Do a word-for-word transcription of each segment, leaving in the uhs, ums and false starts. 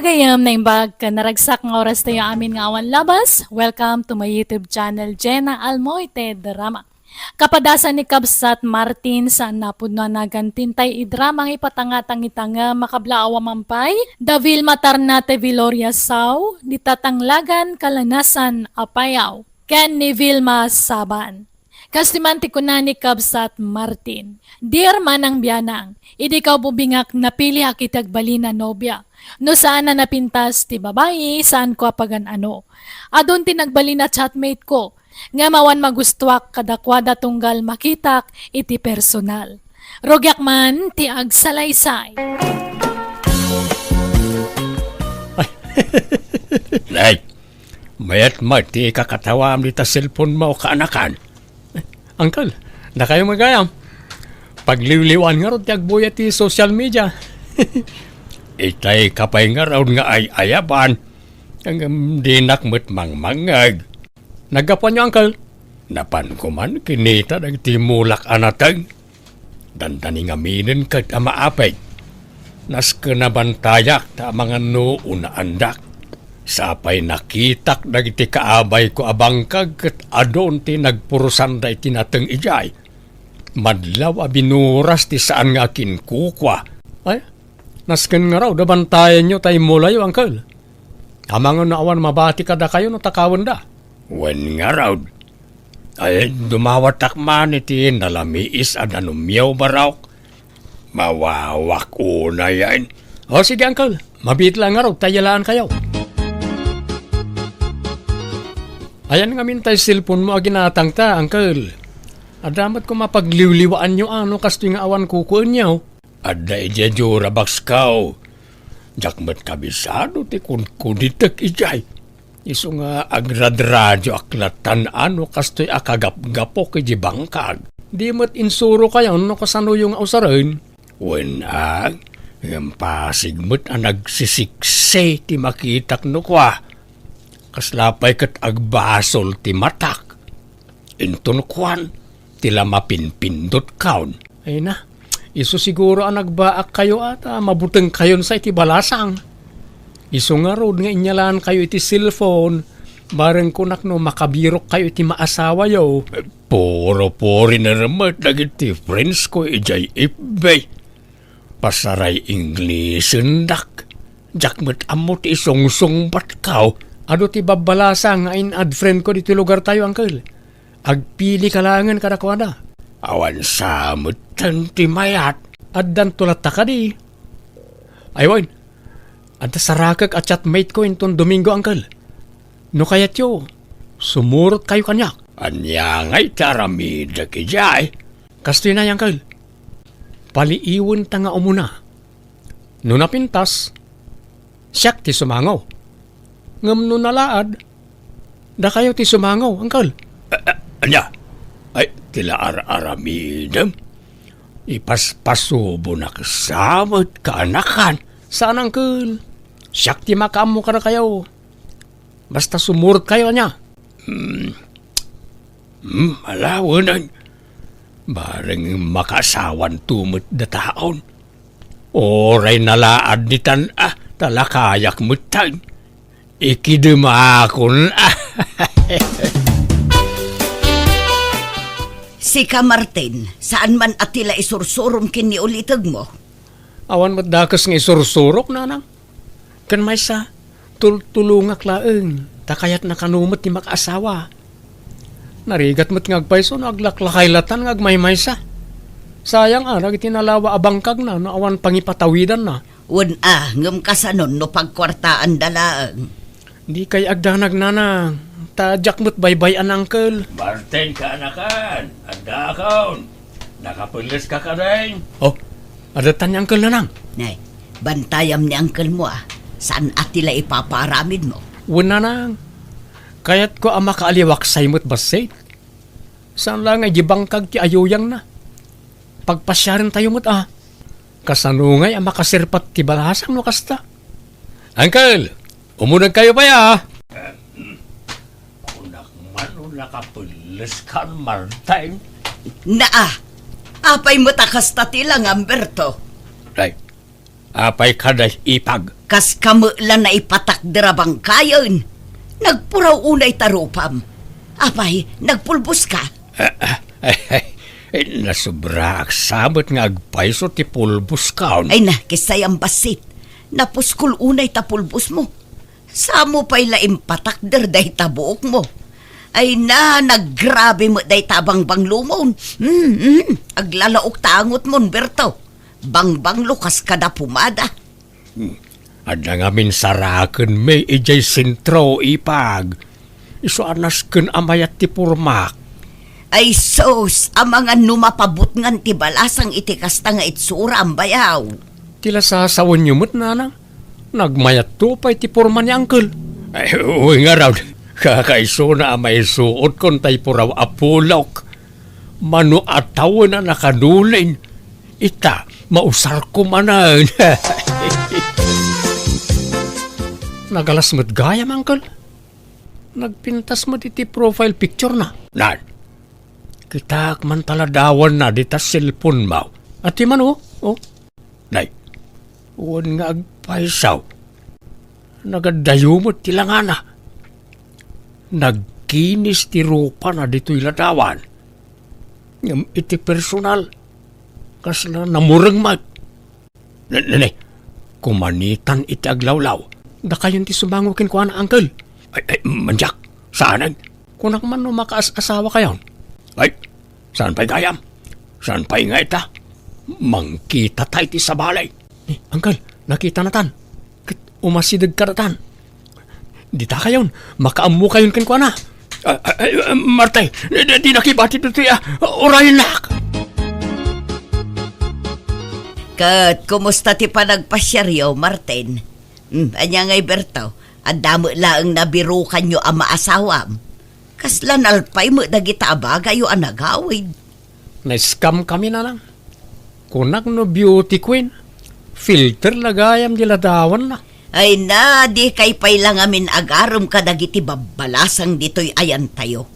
Gayam, naimbag ken naragsak nga oras tayo amin nga awan labas. Welcome to my YouTube channel, Jenna Almoite Drama. Kapadasan ni Kabsat Martin, saan napudno a nagantintay idrama nga ipatangatang ita nga makablaawa mampay, da Vilma Tarnate Viloria Sao, di Tatanglagan Kalanasan a Payaw, ken ni Vilma Saban. Kas ti man ti kuna ni Kabsat Martin, "Dear Manang Bianang, idi kaububingak napiliak iti agbalin a nobia. No saan a napintas ti babai, saanko a pagan-ano. Adun ti nagbalin a chatmate ko, ngem awan magustuak kadakuada tunggal makitak iti personal. Rugiak man ti agsalaysay." Nay, mayat met ti ikakatawam dita cellphone mo, kaanakan. Uncle, dakayo met gayam. Pagliwliwan ngarud ti agbuya ti social media. Itay ka pay ngarud nga ay-ayaban. Ngem dinak met mangmangngeg. Naggapuanyo, Uncle? Napanko man kinita dagiti mulak a nateng. Dandani ngaminen ket a maapeg. Nasken a bantayak ta amangan no unaandak. Sapay nakitak dagiti kaabayko a bangkag ket adun ti nagpurusanda iti nateng idiay. Madlaw a binuras ti saan nga akinkukua. Ay, nasken ngarud a bantayanyo ta immulayo, Uncle. Amangan no awan mabati kadakayo no takawenda. Wen ngarud. Ay, dumawatak man iti nalamiis a danumyo, Barok. Mawawak unayen. O, sige, Uncle. Mabiit lang ngarud ta iyalaankayo. Ayan ngamin tay cellphone mo a ginatangta, Uncle. Adda met koma pagliwliwaanyo a no kastoy nga awan kukuenyo. Adda idiay jura box ko. Diak met kabisado ti kunkunitek idiay. Isu nga agradradio ak latan a no kastoy a kagapgapok idiay bangkag. Di met insurokayon no kasanoyo nga usaren. Wen a, ngem pasig met a nagsisiksi ti makitak no kua. Kasla pay ket agbasol ti matak. Inton kuan, ti la mapinpindot kaon. Ay na, isu siguro a nagbaak kayo at, ah, mabuteng kayon sa iti balasang. Isu ngarud nga inyalaan kayo iti cellphone, bareng kunak no makabirok kayo iti maasawayo. Puro puriner met dagiti friends ko idiay F B. Pasaray Inglesen dak. Diak met ammo ti isungsungbat kaw. Adu ti babbalasang nga in-add friend ko ditoy lugar tayo, Uncle. Agpili ka laengen kadakuada. Awan sa metten ti mayat. Addanto latta kadi. Ay wen, adda sarakek a chatmate ko inton Domingo, Uncle. No kayatyo, sumurot kayo kaniak. Ania ngay ti aramidek idiay? Kastoy na, Uncle. Paliiwenta nga umuna. No napintas, siak ti sumango. Ngem no nalaad, dakayo ti sumango, Uncle. A-, a-, ania? Ay, ti la ar-aramidem? Ipaspasubonak sa met kaanakan. Saan, Uncle. Siak ti makaammo kadakayo. Basta sumurot kayo, ania? Hmm. Hmm, ala wen. Bareng makaasawanto met dataon. Uray nalaad ditan, ah, ta la kayak metten. Ikidemakon, ah. Sika, Martin, saan man a ti la isursurom ken ni ulitegmo? Awan met dakes nga isursurok, nanang. Ken maysa, tultulongak laeng, ta kayatna kano met ti makaasawa. Narigat met nga agpayso no aglaklakay latan nga agmaymaysa. Sayang a dagiti nalawa a bangkagna no awan pangipatawidanna. Wen a, ngem kasanon no pagkuartaanda laeng? Dikay agdanag, nanang, ta diak met baybay-an, Uncle. Martin, kaanakan, addaakon. Nakapelles ka kadin? Oh, adda tan ni Uncle, nanang. Nay, bantayam ni Uncle mo, ah. Saan a ti la ipapaaramid mo? Wen, nanang. Kayatko a makaaliwaksay met bassit. Saan la nga idi bangkag ti ayuyangna. Pagpasiaren tayo met, ah. Kasano ngay a makasirpat ti balasang no kasta? Uncle, umuneg kayo pay, ah. Kunak man no nakapelles kan, Martin. Naa, apay met a kasta ti langam, Berto? Ay, Apay kada ipag? Kas kami la naipatakder a bangkayen. Nagpuraw unay ta rupam. Apay, nagpulbos ka? Ay, nasobraak sa met nga agpayso ti pulbos kaon. Ay na, kisay ang basit. Napuskol unay ta pulbos mo. Samo pay la impatakder dayta buok mo. Ay na, naggrabe met dayta bangbanglo mon. Hmm, hmm, aglalaok ta angot mon, Berto. Bangbanglo kas kada pumada. Hmm. Adda ngamin saraken mi idiay sentro, ipag. Isu a nasken a mayat ti pormak. Ay sus, amangan no mapabutngan ti balasang iti kasta nga itsura, ambayaw. Ti la sasawenyo met, nanang. Nagmayatto pay ti porma ni Uncle. Ay, uy, ngarud. Kakaisuna a maisuotkon tay puraw a pulok. Mano a tawen a nakanulin. Ita, mausarko manen. Nagalas met gayam, Uncle. Nagpintas met iti profile picture na. Nan, kitaak man ta ladawanna dita cellphone mo. Ati man, oh. Oh. Nay, wen nga agpayso. Nagaddayo met ti langana. Nagkinis ti rupana ditoy ladawan. Ngem iti personal, kasla namureng met. Ne, ne, ne. Kumanitan iti aglawlaw. Dakayon ti sumango kenkuana, Uncle. Ay, ay, mandiak. Saanen? Kunak man no makaas-asawa kayon. Ay, saan pay gayam? Saan pay nga ita? Mangkita tay ti sabali. Eh, Uncle, nakita natan. Ket umasideg kadatan. Dita kayon, makaammo kayon kenkuana. Ah, ah, ah, Martay, di, di, di nakibati ditoy, ah, urayennak. Ket kumusta ti panagpasiaryo, Martin? Hmm, ania ngay, Berto? Adda met laeng nabirukanyo a maasawam. Kasla nalpay met dagita a bagayyo a nagawid. Na-scam kami, nanang. Kunak no beauty queen, filter la gayam di ladawanna. Ay na, dikay pay la ngamin agarem kadagiti babbalasang ditoy ayantayo.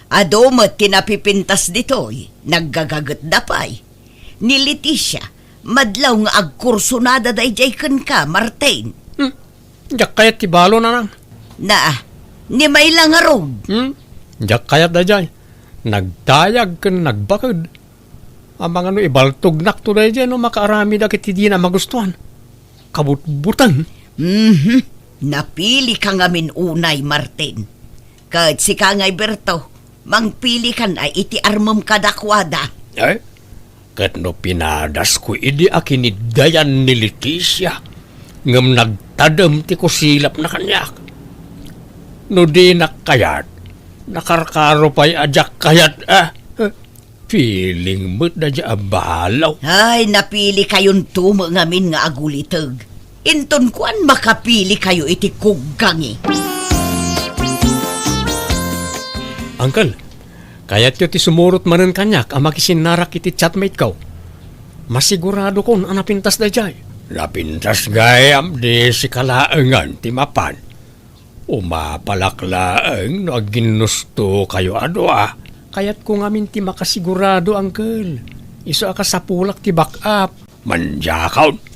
Adu met ti napipintas ditoy, naggagagetda pay. Ni Leticia, madlaw nga agkursunada daydiay kenka, Martin. Hmm. Diak kayat ti balo, nanang. Na, ni Mayla ngarud. Hmm? Diak kayat daydiay. Nagdayag ken nagbaked. Amangan no ibaltognakto daydiay no makaaramidak iti dina magustuan. Kabutbuteng. Mhm. Napili ka ngamin unay, Martin. Ket sika ngay, Berto, mangpili kan a iti armem kadakuada. Eh? Ket no pinadasko idi a kiniddayan ni Leticia, ngem nagtadem ti kusilapna kaniak. No dinak kayat, nakarkaro pay a diak kayat, ah. Feeling met daydiay a balo. Ay, napili kayonto met ngamin nga aguliteg. Inton kuan, makapili kayo iti kuggangi. Uncle, kayatyo ti sumurot manen kaniak a makisinnarak iti chatmate ko? Masiguradokon a napintas daydiay. Napintas gayam, di sika laengen ti mapan. Umapalak laeng no agginnusto kayo a dua. Kayatko ngamin ti makasigurado, Uncle. Isu a kasapulak ti backup. Mandiakon.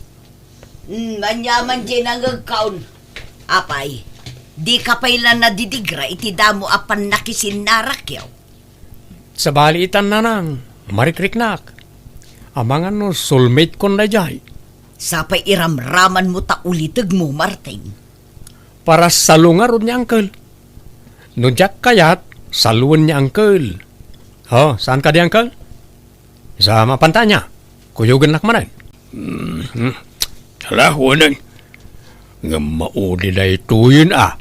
Hmm, ania man diay nangegkon? Apay, dika pay la nadidigra iti damo a pannakisinnarakkyo? Sabali itan, nanang, marikriknak. Amangan no soulmate kon daydiay. Sapay iramramanmo ta ulitegmo, Martin. Para salo ngarud ni Uncle. No diak kayat, saloen ni Uncle. Oh, saan kadi, Uncle? Sa mapantanya, kuyogennak manen. Mhm. Ala, weneng. Ngem maudi daytoyen a.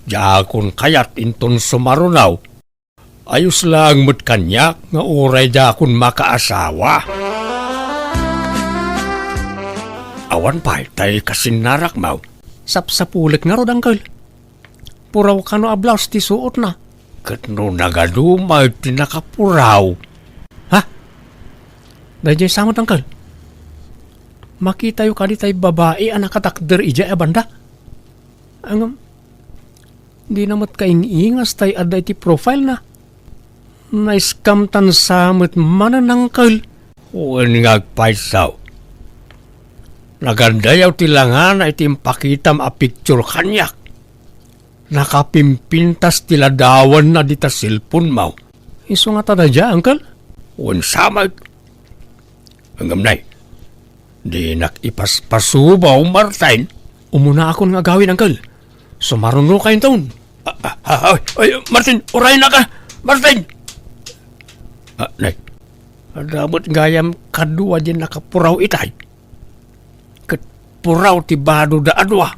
Diakon kayat inton sumaruno. Ayos laeng met kaniak nga uray diakon makaasawa. Awan pay tay kasinnarakmo. Sapsapulek ngarud, Uncle. Puraw kano a blouse ti suotna. Ket no nagaduma ti nakapuraw. Ha? Daydiay sa met, Uncle. Makitayo kadi tay babai a nakatakder idiay a banda? Ngem, dina met kaing-ingas tay adda iti profile na. Na-scam tan sa met manen, Uncle. Wen nga agpayso. Nagandayaw ti langana iti impakitam a picture kaniak. Nakapimpintas ti ladawanna dita cellphone-mo. Isu ngata daydiay, Uncle? Wen sa met. Ngem nay, dinak ipaspasubaw, Martin. Umunaakon nga agawid, Uncle. Sumarunoka inton. Ah, ah, ah, ay, ay, Martin, urayna ka! Martin! Ah, nay, adda met gayam kadua diay nakapuraw itay. Ket puraw ti badoda a dua.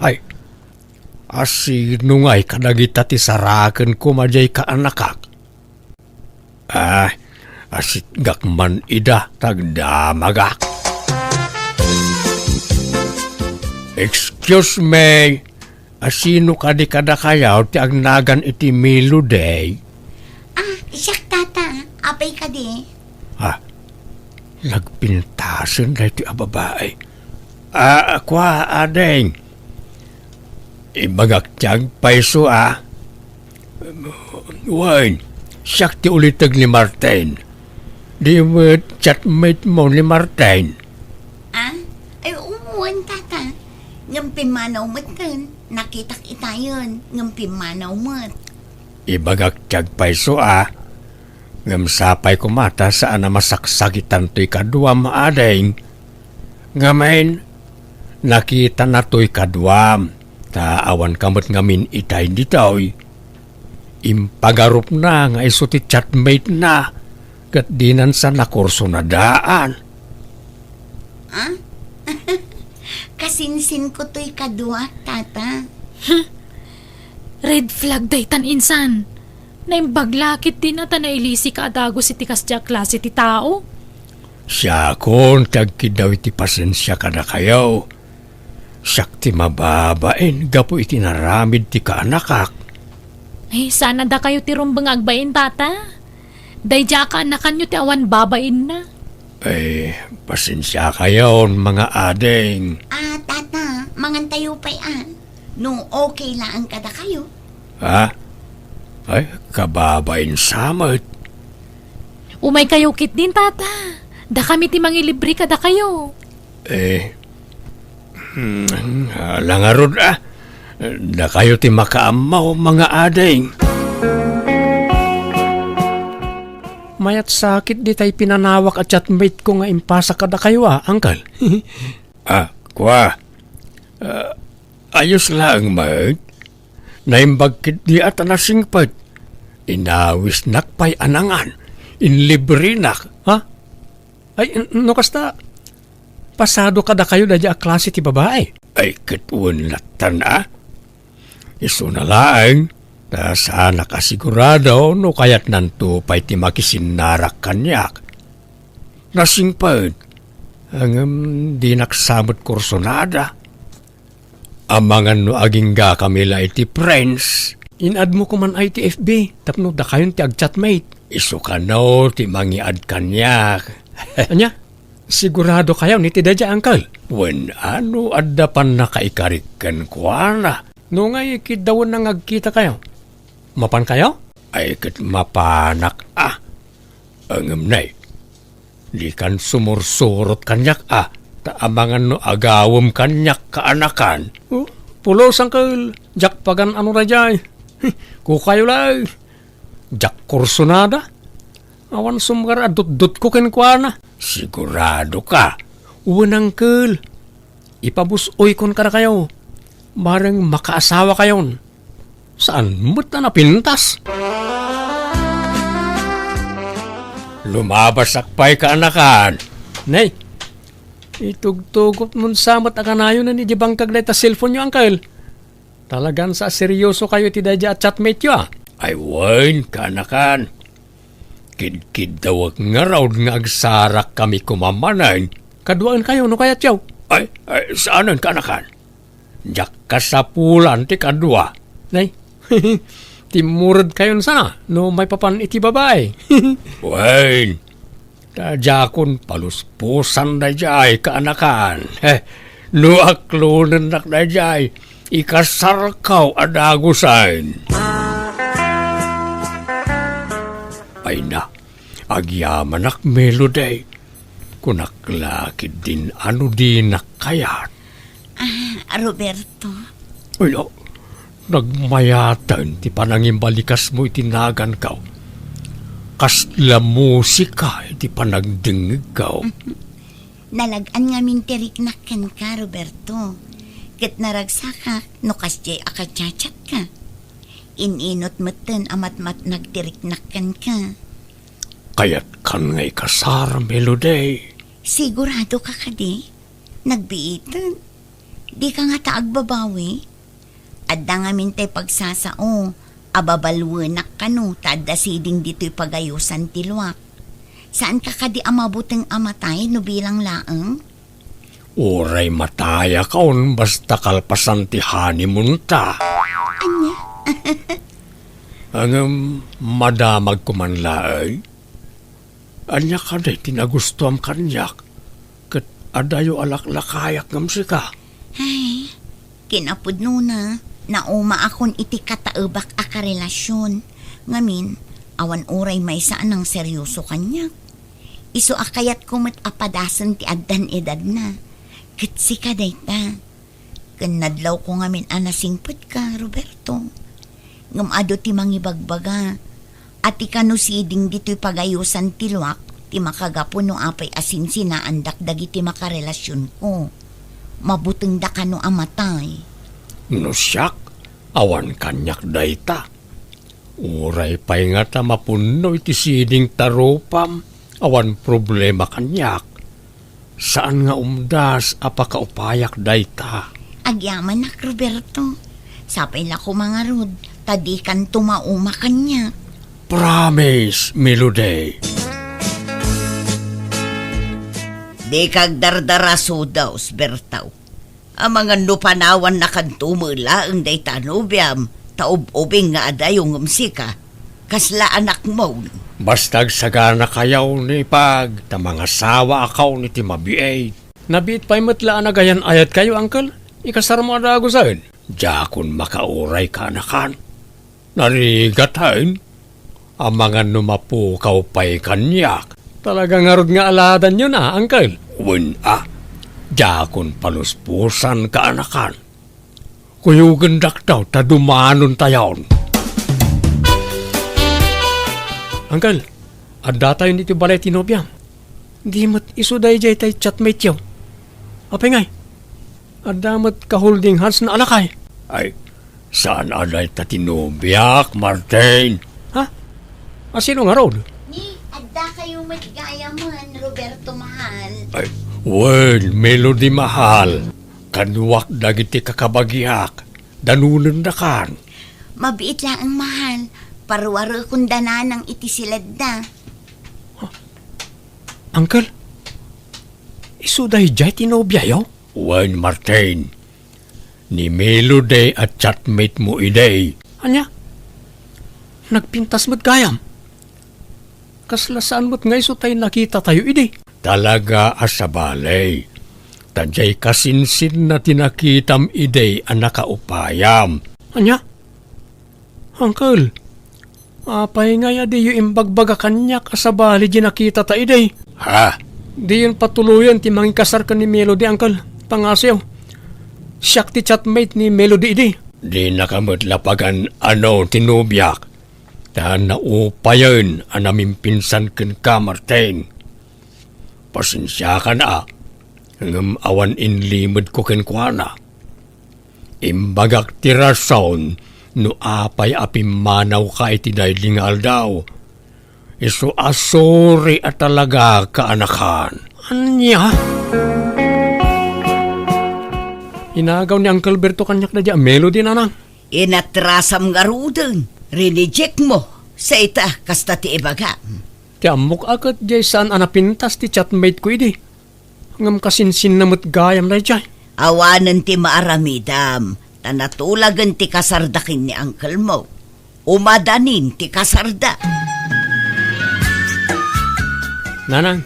Ay, asino ngay kadagita ti saraken koma diay kaanakak? Ah, asitgak man ida, tagdamagak. Excuse me, asino kadi kadakayo ti agnagan iti Melody? Ah, siak, tata. Apay kadi? Ah, nagpintasen daytoy a babai. Ah, kua, ading. Ibagak ti agpayso, ah. Wen, siak ti uliteg ni Martin. Di met chatmate mo ni Martin? Ah? Ay, wen, tata. Ngem pimmanaw met ken. Nakitak itayen, ngem pimmanaw met. Ibagak ti agpayso, ah. Ngem sapay koma ta saan a masaksakitan toy kaduam, ading. Ngamin, nakitana toy kaduam, ta awan ka met ngamin itay ditoy. Impagarupna nga isu ti chatmate-na, ket dinan sa nakursunadaan. Ah? Kasinsinko toy kaduak, tata. Red flag daytan, insan. Naimbag la ketdin a ta nailisika a dagus iti kasdiay a klase ti tao. Siakon ti agkiddaw iti pasensia kadakayo. Siak ti mababain gapu iti naramid ti kaanakak. Ay, saan a dakayo ti rumbeng nga agbain, tata. Daydiay a kaanakanyo ti awan babainna. Ay, pasensiakayon, mga ading. Ah, tata, mangantayo pay, ah. No okay laeng kadakayo. Ha? Ay, kababain sa met. Umaykayo ketdin, tata. Dakami ti mangilibre kadakayo. Eh, hmm, ala ngarud, ah. Dakayo ti makaammo, mga ading. Mayat sakit ditay pinanawak a chatmate ko nga impasak kadakayo, ah, uncle. Ah, kua. Ah, ayos laeng met. Naimbag ketdi a ta nasingpet. Inawisnak pay a nangan. Inlibrenak, ha? Ay, n-, no kasta, pasado kadakayo daydiay a klase ti babai? Ay, ket wen lattan, a? Isuna laeng, ta saanak a sigurado no kayatnanto pay ti makisinnarak kaniak. Nasingpet, ngem dinak sa met kursunada. Amangan no aginggakami la iti friends. In-add mo koman ay ti F B tapno dakayon ti agchatmate. Isu kano ti mangiad kaniak. Ania? Sigurado kayo ni ti daydiay, uncle? Wen, ano adda pannakaikarik kenkuana? No ngay, kiddawenna nga agkita kayo. Mapan kayo? Ay, ket mapanak, a. Ngem nay, dikan sumursurot kaniak, a, ta amangan no agawem kaniak kaanakan. Oh, pulos, uncle, diak pagan-ano daydiay. Kukayo laeng. Diak kursunada. Awan sumgar a dutdutko kenkuana. Sigurado ka? Wen, uncle. Ipabus-oykon kadakayo. Bareng makaasawa kayon. Saan met a napintas? Lumabasak pay kaanakan. Nay, itugtugot mon sa met a kanayon idiay bangkag dayta cellphone-yo, uncle. Talagan sa seryoso kayo iti daydiay a chatmate-yo, a? Ay, wen, kaanakan. Kidkiddawek ngarud nga agsarakkami koma manen. Kaduaen kayo no kayatyo. Ay, ay, saanen, kaanakan. Diak kasapulan ti kadua. Nay, timmured kayon sana no maipapan iti babai. Wen, ta diakon paluspusan daydiay kaanakan. He, no aklonennak daydiay, ikasarkaw a dagusen. Ay na, agyamanak, Melody. Kunak la ketdin a no dinak kayat. Ah, Roberto. Ay, ah, nagmayaten ti panangimbalikasmo iti naganko. Kasla musika iti panagdengngegko. Nalag-an ngamin ti riknak kenka, Roberto. Ket naragsakak no kasdiay a kachachatka. In-inut metten a matmatnag ti riknak kenka. Kayatkan nga ikasar, Melody? Sigurado ka kadi? Nagbiiten. Di ka ngata agbabawi? Adda ngamin tay pagsasao a babaluenak kano ta adda siding ditoy pagayosan ti luak. Saan ka kadi a mabuteng a matay no bilang laeng? Uray matayakon basta kalpasan ti honeymoon ta. Ania? Ngem madamagko man laeng. Ania kadi ti nagustuam kaniak? Ket adayo a laklakayak ngem sika. Ay, kinapudnona, naumaakon iti kataebak a karelasion. Ngamin, awan uray maysa a nangseryoso kaniak. Isu a kayatko met a padasen ti addan edadna. Ket sika dayta. Ken nadlawko ngamin a nasingpetka, Roberto. Ngem adu ti mangibagbaga a ti kano siding ditoy pagayosan ti luak ti makagapu no apay a sinsinaandak dagiti makarelasionko. Mabutengda kano a matay. No siak, awan kaniak dayta. Uray pay ngata mapunno iti siding ta rupam, awan problema kaniak. Saan nga umdas a pakaupayak dayta. Agyamanak, Roberto. Sapay la koma ngarud, ta dikanto mauma kaniak. Promise, Melody. Dika agdardara, Sudaw, Bertaw. Amangan no panawannakanto met laeng dayta a nobiam, ta ub-ubing nga adayo ngem sika. Kasla anakmon. Basta agsaganakayo ni Pag, ta mangasawaakon iti mabiit. Nabiit pay met la a nagayan-ayatkayo, Uncle. Ikasarmo a dagusen. Diakon makauray, kaanakan. Narigat, hain? Amangan no mapukaw pay kaniak. Talaga ngarud nga aladanyo na, Uncle? Wen a, diakon paluspusan, kaanakan. Kuyogendak daw ta dumanontayon. Uncle, addatayon iti balay ti nobiam. Di met isu daydiay tay chatmate-yo. Apay ngay? Adda met ka-holding hands na alakay. Ay, saan a dayta ti nobiak, Martin? Ha? A, sino ngarud? Ni, addakayo met gayamen, Roberto mahal. Ay, wen, Melody mahal. Kaduak dagiti kakabagiak. Danonendakan. Mabiit laeng, mahal. Paruarekon da nanang iti siledda. Uncle, isu daydiay ti nobiayo? Wen, Martin. Ni Melody a chatmate mo idi. Ania? Nagpintas met gayam. Kasla saan met nga isu tay nakitatayo idi? Talaga a sabali. Ta diay kasinsinna ti nakitam idi a nakaupayam. Ania? Uncle, apay ngay a diyo imbagbaga kaniak a sabali di nakitata idi? Ha? Diyon patuloyen ti mangikasar ken ni Melody, Uncle. Pangasiw. Siak ti chatmate ni Melody idi. Dinaka met la pagan-ano ti nobiak, ta naupayen a namimpinsan kenka, Martin. Pasensiakan a, ngem awan inlimedko kenkuana. Imbagak ti rason no apay a pimmanawka iti daydi nga aldaw. Isu a sorry a talaga, kaanakan. Ania? Inagaw ni Uncle Berto kaniak daydi a Melody, nanang. Inatrasam ngaruden, rineject mo. Sa ita, kasta ti ibagam. Ti ammok a ket diay saan a napintas ti chatmate ko idi. Ngem kasinsinna met gayam daydiay. Awanen ti maaramidam, ta natulagen ti kasarda ken ni uncle mo. Umadanin ti kasarda. Nanang,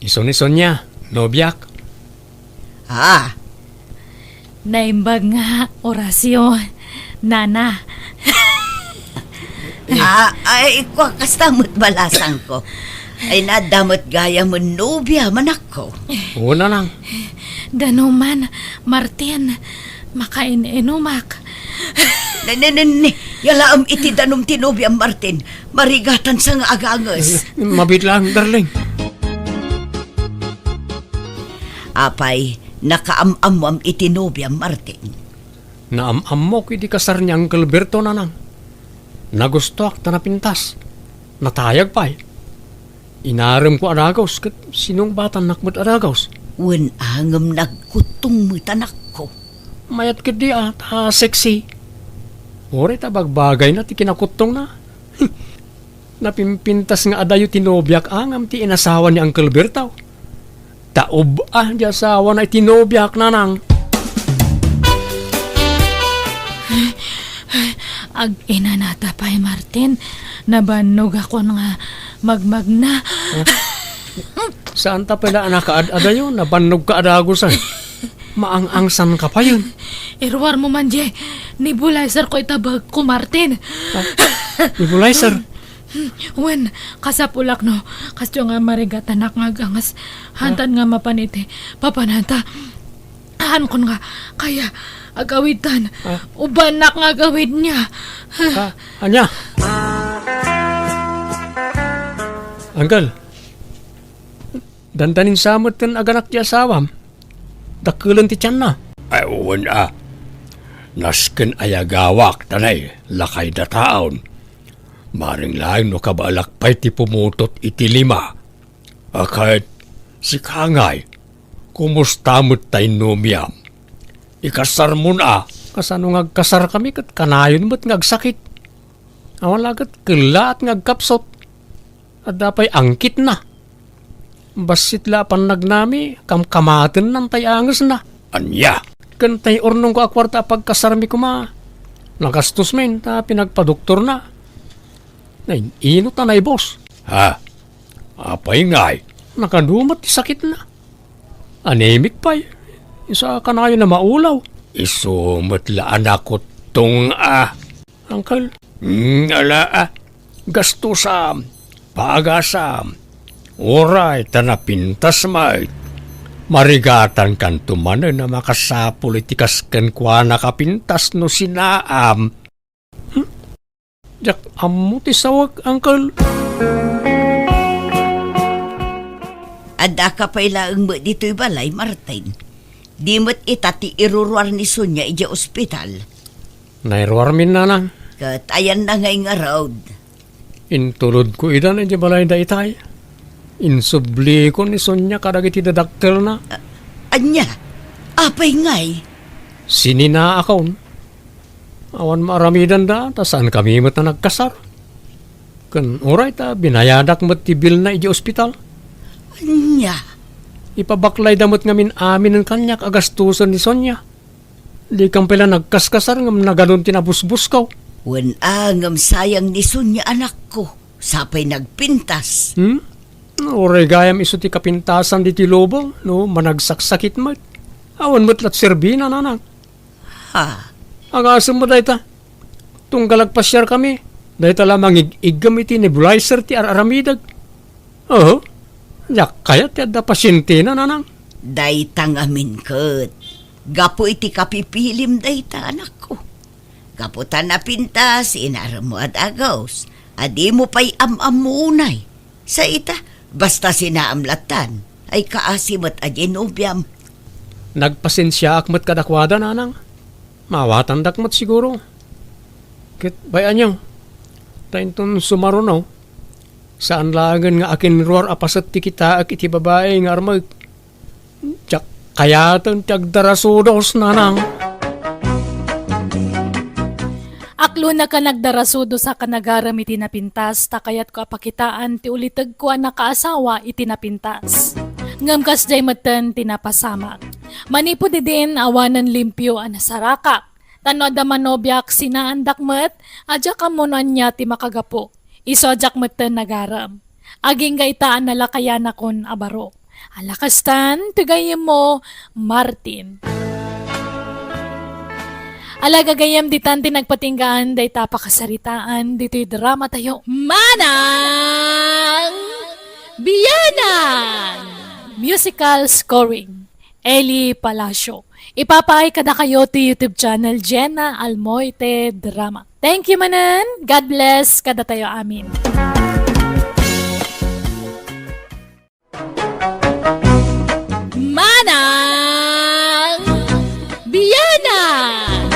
isu ni Sonia, nobiak. Ah, Naimbag nga, Horacio, nana. Ah, ay, kua, kasta met balasangko. Ay, nadda met gayam nobia, anakko. Wen, nanang. Danuman, Martin, makain-inumak. Ne, ne, ne, ne. Yalaem iti danum ti nobiam, Martin. Marigatan sa nga aganges. Eh, mabiit lang, darling. Apay, nakaam-ammoam iti nobiam, Martin? Naam-ammok iti kasar ni Uncle Berto, nanang. Nagustuak ta napintas. Natayag pay. Inaremko a dagus ket sinungbatannak met a dagus. Wen, ngem nagkuttong met, anakko. Mayat ketdi a, ta sexy. Uray ta bagbagayna ti kinakuttongna. Napimpintas nga adayo ti nobiak a ngem ti inasawa ni Uncle Berto. Ta ub-a di asawana iti nobiak, nanang. Aginanata pay, Martin. Nabannogakon nga magmagna. Saan ta pay la a nakaad-adayo? Nabannogka a dagusan. Maang-angsanka payen. Iruarmo man diay nebulizer ko ita bagko, Martin. Ah, nebulizer? Wen, kasapulak no, kasdiay nga marigatanak nga aganges. Hantan nga mapan iti papananta. Haankon nga kaya agawidtan. Ah. Ubannak nga agawidna. Ah, ania? Uncle, dandanin sa met ken aganak ti asawam. Dakkelen ti tianna. Ay, wen a. Nasken a yagawak, tanay, lakay dataon. Maring laeng no kabaelak pay ti pumutot iti lima. A ket, sika ngay, kumusta met tay nobiam? Ikasarmon a? Kasano nga agkasarkami ket kanayon met nga agsakit? Awan la ket kellaat nga agkapsut. Adda pay angkitna. Bassit la a pannagnami, kamkamatennan tay angesna. Ania? Ken tay urnongko a kuarta a pagkasarmi koma, nagastos men ta pinagpadoktorna. Nain-inot a naibus. Ha? Apay ngay? Nakadu met ti sakitna. Anemic pay. Isu a kanayon a maulaw. Isu met la a nakuttong a. Uncle? Hmm, ala, ah. Gastusam, pagasam, uray ta napintas met. Marigatankanto manen a makasapul iti kas kenkuana a pintas no sinaam. Hmm? Diak ammo ti sawek, Uncle. Addaka pay laeng met ditoy balay, Martin. Di met ita ti iruruar ni Sonia idiay ospital. Nairuarmin, nanang. Ket ayanna ngay ngarud? Intulodko idan idiay balayda itay. Insubliko ni Sonia kadagiti dadakkelna. A-, ania? Apay ngay? Sininaakon. Awan maaramidanda ta saankami met a nagkasar. Ken uray ta binayadak met ti bilna idiay ospital. Ania? Ipabaklayda met ngamin aminen kaniak a gastusen ni Sonia. Dikam pay la nagkaskasar ngem nagadun ti nabusbusko. Wen a, ngem sayang ni Sonia, anakko. Sa pay nagpintas. Hmm? Uray gayam isu ti kapintasan ditoy lubong, no managsaksakit met. Awan met la ti serbina, nanang. Ha? Agasem met dayta. Tunggal agpasiarkami, dayta la mangig-iggem iti nebulizer ti ar-aramidek. Oho. Diak kayat ti adda pasientena, nanang. Dayta ngamin ket gapu iti kapipilim dayta, anakko. Gapu ta napintas, inaremmo a dagus, a dimo pay am-ammo unay. Sa ita, basta sinaam lattan, ay kaasi met a di nobiam. Nagpasensiaak met kadakuada, nanang. Maawatandak met siguro. Ket bay-anyo, ta inton sumaruno, saan laengen nga akinruar a paset ti kitaek iti babai nga armek. Diak kayaten ti agdarasudos, nanang. Aklonaka nagdarasudos a kanagarem iti napintas, ta kayatko a pakitaan ti ulitegko a nakaasawa iti napintas. Ngem kasdiay metten ti napasamak. Manipud idin, awanen limpio a nasarakak. Ta no adda manobiak, sinaandak met, a diak ammo no ania ti makagapu. Isu a diak metten nagarem. Agingga ita a nalakayanakon a baro. Ala kastan, ti gayyemmo, Martin. Ala gagayyem, ditan ti nagpatinggaan dayta a pakasaritaan ditoy dramatayo. Manang! Biyanan! Musical scoring, Eli Palacio. Ipapaay kadakayo ti YouTube channel Jenna Almoite Drama. Thank you manen. God bless kadatayo amin. Manang Biyanan!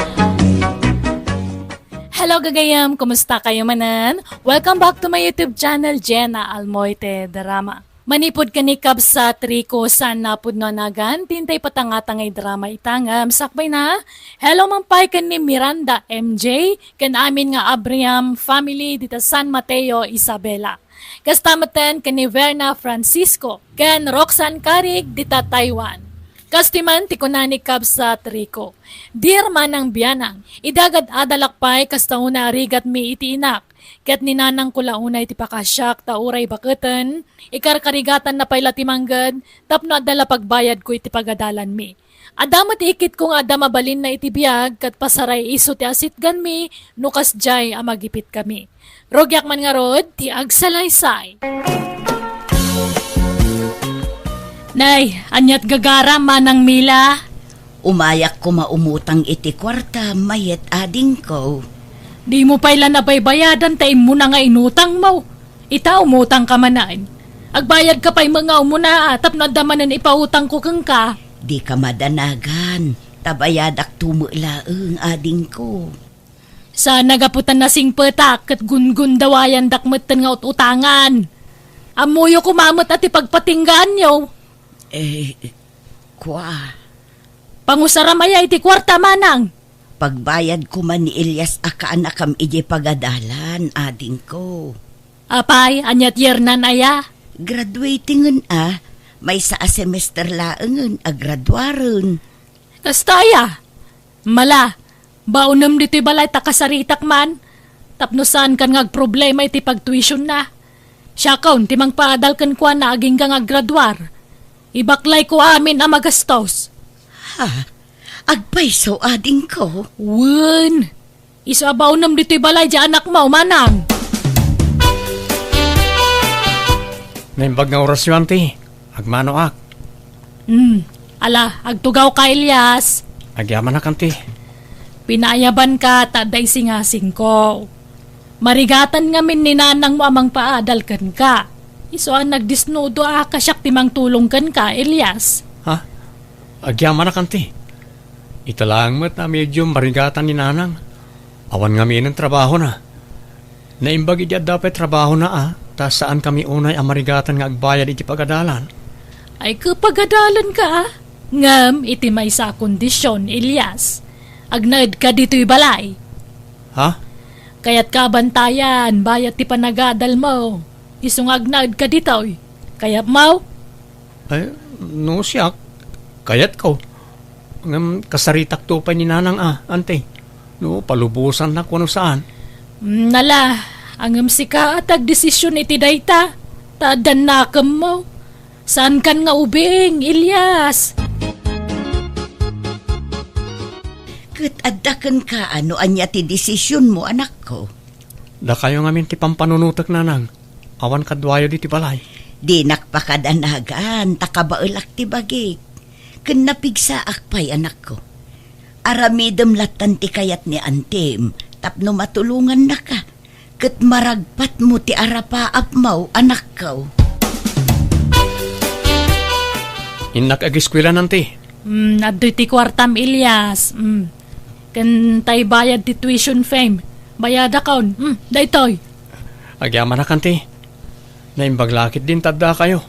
Hello, gagayam! Kumusta kayo manen? Welcome back to my YouTube channel, Jenna Almoite Drama. Manipud ken ni Kabsat Rico, saan napudno a nagan, tintay patangata nga drama ita ngem sakbay na. Hello man pay ken ni Miranda M J, ken amin nga Abriam family dita San Mateo, Isabela. Kasta metten ken ni Verna Francisco ken Roxanne Carig dita Taiwan. Kastoy man ti kuna ni Kabsat Rico, "Dear Manang Biyanang, idagad adalak pay kasta una a rigatmi iti inak, ket ni nanangko la unay ti pakasiak ta uray baketen, ikarkarigatanna pay la ti mangged tapno adda la pagbayadko iti pagadalanmi. Adda met ikitko nga adda mabalinna iti biag ket pasaray isu ti asitganmi no kasdiay a magipitkami. Rugiak man ngarud ti agsalaysay." Nay, aniat gagaram, Manang Mila? Umayak koma umutang iti kuarta, mayat adingko. Dimo pay la nabaybayadan ta immuna nga inutangmo. Ita, umutang ka manen. Agbayad ka pay met nga umuna, a, tapno adda manen ipautangko kenka. Di ka madanagan, ta bayadak to met laeng, adingko. Saan a gapu ta nasingpetak ket gungundawayandak metten nga ut-utangan. Ammoyo koma met a ti pagpatinggaanyo. Eh, kua. Pangusaram aya iti kuarta, Manang? Pagbayad koma ni Elias a kaanakam idiay pagadalan, adingko. Apay, aniat yernan aya? Graduating-en a, maysa a semester laengen a graduaren. Kasta aya? Mala, baonem ditoy balay ta kasaritak man, tapno saankan nga agproblema iti pagtuisionna. Siakon ti mangpaadal kenkuana agingga nga aggraduar. Ibaklayko amin a magastos. Ha? Agpayso, adingko? Wen. Isu a baonem ditoy balay diay anakmo, Manang. Naimbag nga orasyo, anti. Agmanoak. Hmm. Ala, agtugaw ka, Elias. Agyamanak, anti. Pinaayabanka ta adda isingasingko. Marigatan ngamin ni nanangmo a mangpaadal kenka. Isu a nagdisnudo a kasiak ti mangtulong kenka, Elias. Ha? Agyamanak, anti. Ita laeng met a medium marigatan ni nanang. Awan ngaminen trabahona. Naimbag idi adda pay trabahona a, ta saankami unay a marigatan nga agbayad iti pagadalan. Ay, kapagadalanka a. Ngem iti maysa a kondisyon, Elias. Agnaedka ditoy balay. Ha? Kayatka a bantayan, bayat ti panagadalmo. Isu nga agnaedka ditoy. Kayatmo? Ay, no siak, kayatko. Ngem kasaritakto pay ni nanang a, anti. No, palubosannak wenno saan. Mm, nala, ngem sika a ti agdesisyon iti dayta, ta addan nakemmo. Saankan nga ubing, Elias. Ket adda kenka a no ania ti desisyonmo, anakko. Dakayo ngamin ti pampanunotek, nanang. Awan kaduayo ditoy balay. Dinak pakadanagan, ta kabaelak ti bagik. Ken napigsaak pay, anakko. Aramidem lattan ti kayat ni antim tapno matulongannaka. Ket maragpatmo ti arapaapmo, anakko. Innak ageskuela, anti. Mm, adtoy ti kuartam, Elias. Mm. Ken tay bayad ti tuition fee. Bayadakon. Mm, daytoy. Agyamanak, anti. Naimbag la ketdin ta addakayo.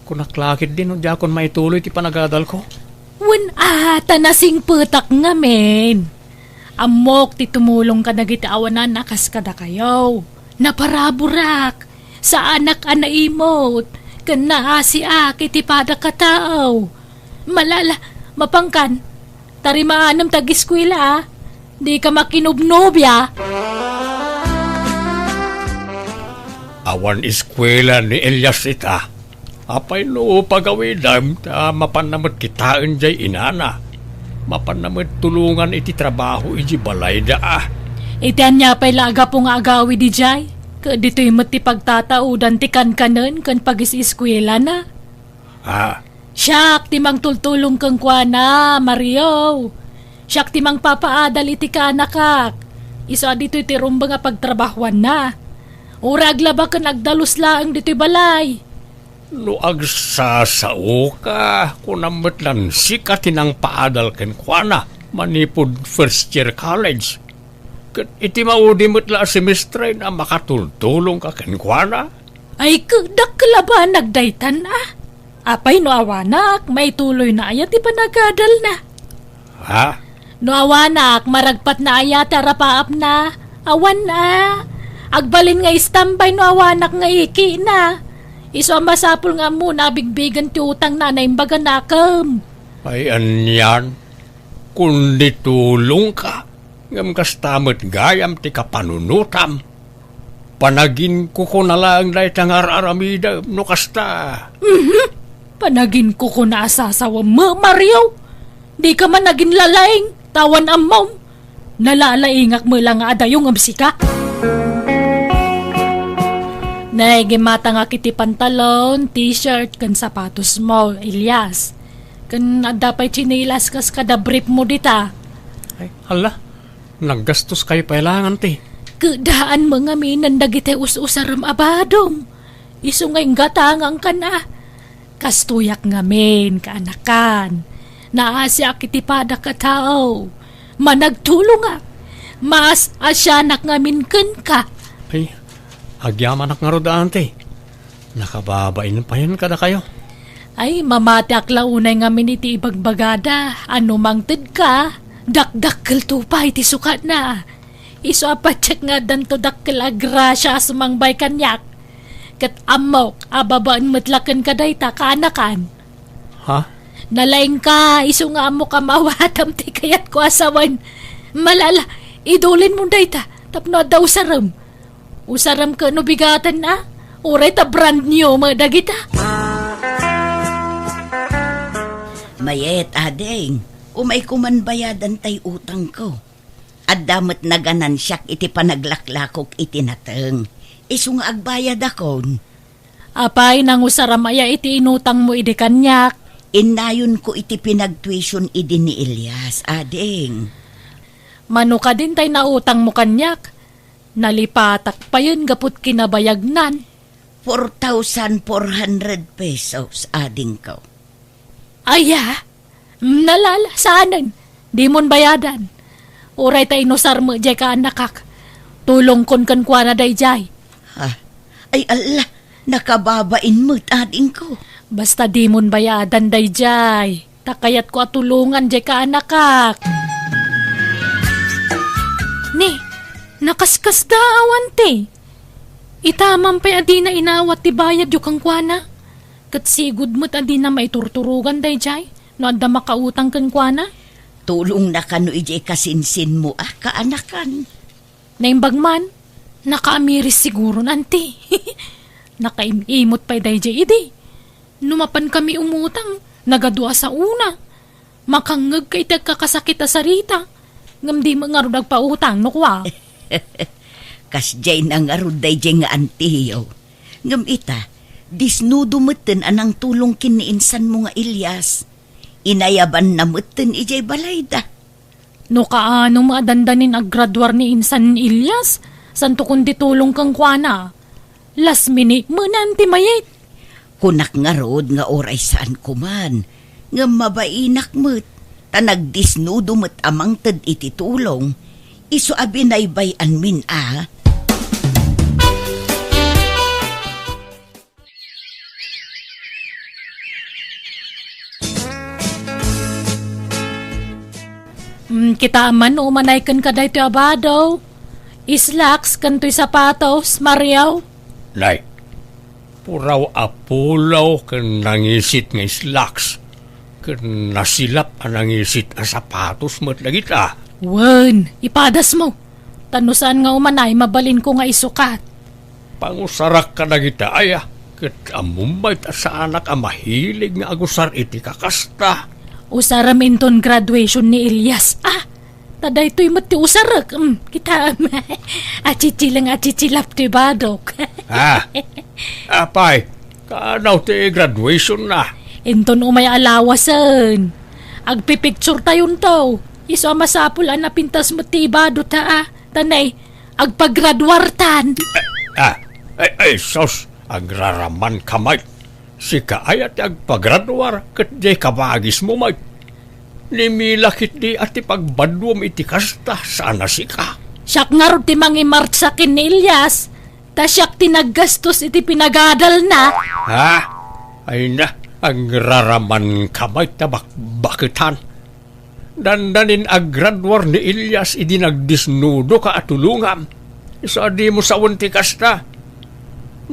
Kunak la ketdin no diakon maituloy ti panagadalko. Wen a, ta nasingpetak ngamin. Ammok ti tumulong kadagiti awanan a kas kadakayo. Naparaburak. Saanak a naimut. Ken naasiak iti padak a tao. Malala, mapankan. Tarimaanem ta ageskuela, a. Dika makinubnobia. Awan eskuela ni Elias ita. Apay no pagawidem ta mapanna met kitaen diay inana. Mapanna met tulongan iti trabaho iti balayda a. Iti ania pay la a gapu nga agawid idiay? Ket ditoy met ti pagtataodan ti kankanen ken pagis-eskuelana. Ah. Siak ti mangtultulong kenkuana, Mario. Siak ti mangpapaadal iti kaanakak. Isu a ditoy ti rumbeng a pagtrabahuanna. Uray aglaba ken agdalus laeng ditoy balay. No agsasaoka, kunam met lan sika ti nangpaadal kenkuana manipud first year college. Ket iti maudi met la a semestre a makatultulongka kenkuana. Ay, ket dakkel a banag daytan, a. Apay no awanak, maituloyna aya ti panagadalna? Ha? No awanak, maragpatna aya ti arapaapna? Awan a. Agbalin nga istambay no awanak nga ikina. Isu a masapul nga ammona a bigbigen ti utangna a naimbaganakem. Ay, anian? Kundi tulongka, ngem kasta met gayam ti kapanunotam. Panaginkukuna laeng dayta nga ar-aramidem no kasta. Mhm. Panaginkukuna a sasawem, Mario. Dika man aginlalaing, ta awan ammom. Nalalaingak met la nga adayo ngem sika. Naigimatangak iti pantalon, t-shirt, ken sapatos mo, Elias. Ken adda pay tsinelas kas kada brief mo dita. Ay, hala, naggastos kayo pay la ngarud ti. Keddaan mo ngamin dagiti us-usarem a badom. Isu nga inggatangangkan a. Kastoyak ngamin, kaanakan. Naasiak iti padak a tao. Managtulongak. Maas-asianak ngamin kenka. Ay, agyamanak ngarud, Auntie. Nakababain payen kadakayo. Ay, mamatiak la unay ngamin iti ibagbagada. No mangtedka, dakdakkelto pay ti sukatna. Isu a patiek nga addanto dakkel a grasia a sumangbay kaniak. Ket ammok a babaen met la kenka dayta, kaanakan. Ha? Nalaingka, isu nga ammok a maawatam ti kayatko a sawen. Malala, idulinmo dayta tapno adda usarem. Usarem ket no bigaten a, uray ta brand new met dagita. Mayet, ading, umayko man bayadan tay utangko. Adda met naganansiak iti panaglaklakok iti nateng. Isu nga agbayadakon. Apay, nangusaram aya iti inutangmo idi kaniak? Innayonko iti pinagtuition idi ni Elias, ading. Mano kadin tay nautangmo kaniak? Nalipatak payen gaput kinabayagnan. Four thousand four hundred pesos, adingko. Aya? Nalala, saanen. Dimon bayadan. Uray ta inusar met jay kaanakak. Tulongkon kenkuana dayjay. Ha? Ay, alla, nakababain met, adingko. Basta dimon bayadan dayjay. Ta kayatko a tulongan jay kaanakak. Ni, nakaskasda awan ti. Ita man pay a dina inawat ti bayadyo kenkuana. Ket sigud met a dina maiturturogan dayjay no adda makautang kenkuana. Tulongna kano idiay kasinsinmo a kaanakan. Naimbag man, nakaamiris siguron, anti. Nakaim-imot pay dayjay idi. No mapankami umutang, nagadua saona. Makangngegka iti agkakasakit a sarita, ngem di met ngarud agpautang no kua. Kasdiay na ngarud dayjay nga antiyo. Ngem ita, disnudo metten a nangtulong ken ni insanmo nga Elias. Inayabanna metten idiay balayda. No kaano met a dandanin aggraduar ni insan Elias, santo kundi tulong kenkuana. Last minute menan ti mayat. Kunak ngarud nga uray saanko man, ngem mabainak met, ta nagdisnudo met a mangted iti tulong, isu a binaybay-anmin a. Mm, kita man no umanay kenka daytoy a bado. Slacks ken toy sapatos, Mario. Nay, puraw a polo ken nangisit nga slacks, ken nasilap a nangisit a sapatos met dagita. Wen, ipadasmo. Ta no saan nga umanay, mabalinko nga isukat. Pangusarak kadagita aya, ket ammom met a saanak a mahilig nga agusar iti kakasta. Usarem inton graduation ni Elias, a. Ta daytoy met ti usarek. Mm, kitaem. Atsitsila nga atsitsilap ti badok. Ah, apay, kaano ti graduation na? Inton umay a lawasen. Agpipicture tayonto. Isu a masapul a napintas met ti ibado ta, ah. Ta nay, agpagraduartan. Ah, ay, ay, sus, agraraman ka, Mike. Sika aya ti agpagraduar ket diay kabagismo, Mike. Ni Mila ketdi a ti pagbaduam iti kasta, saan a sika. Siak ngarud ti mangimartsa ken ni Elias, ta siak ti naggastos iti pinagadalna. Ha? Ay na, agraraman ka, Mike, ta bakbaketan. Dandanin agraduar ni Elias idi nagdesnudoka a tulongam. Isu a dimo sawen ti kasta.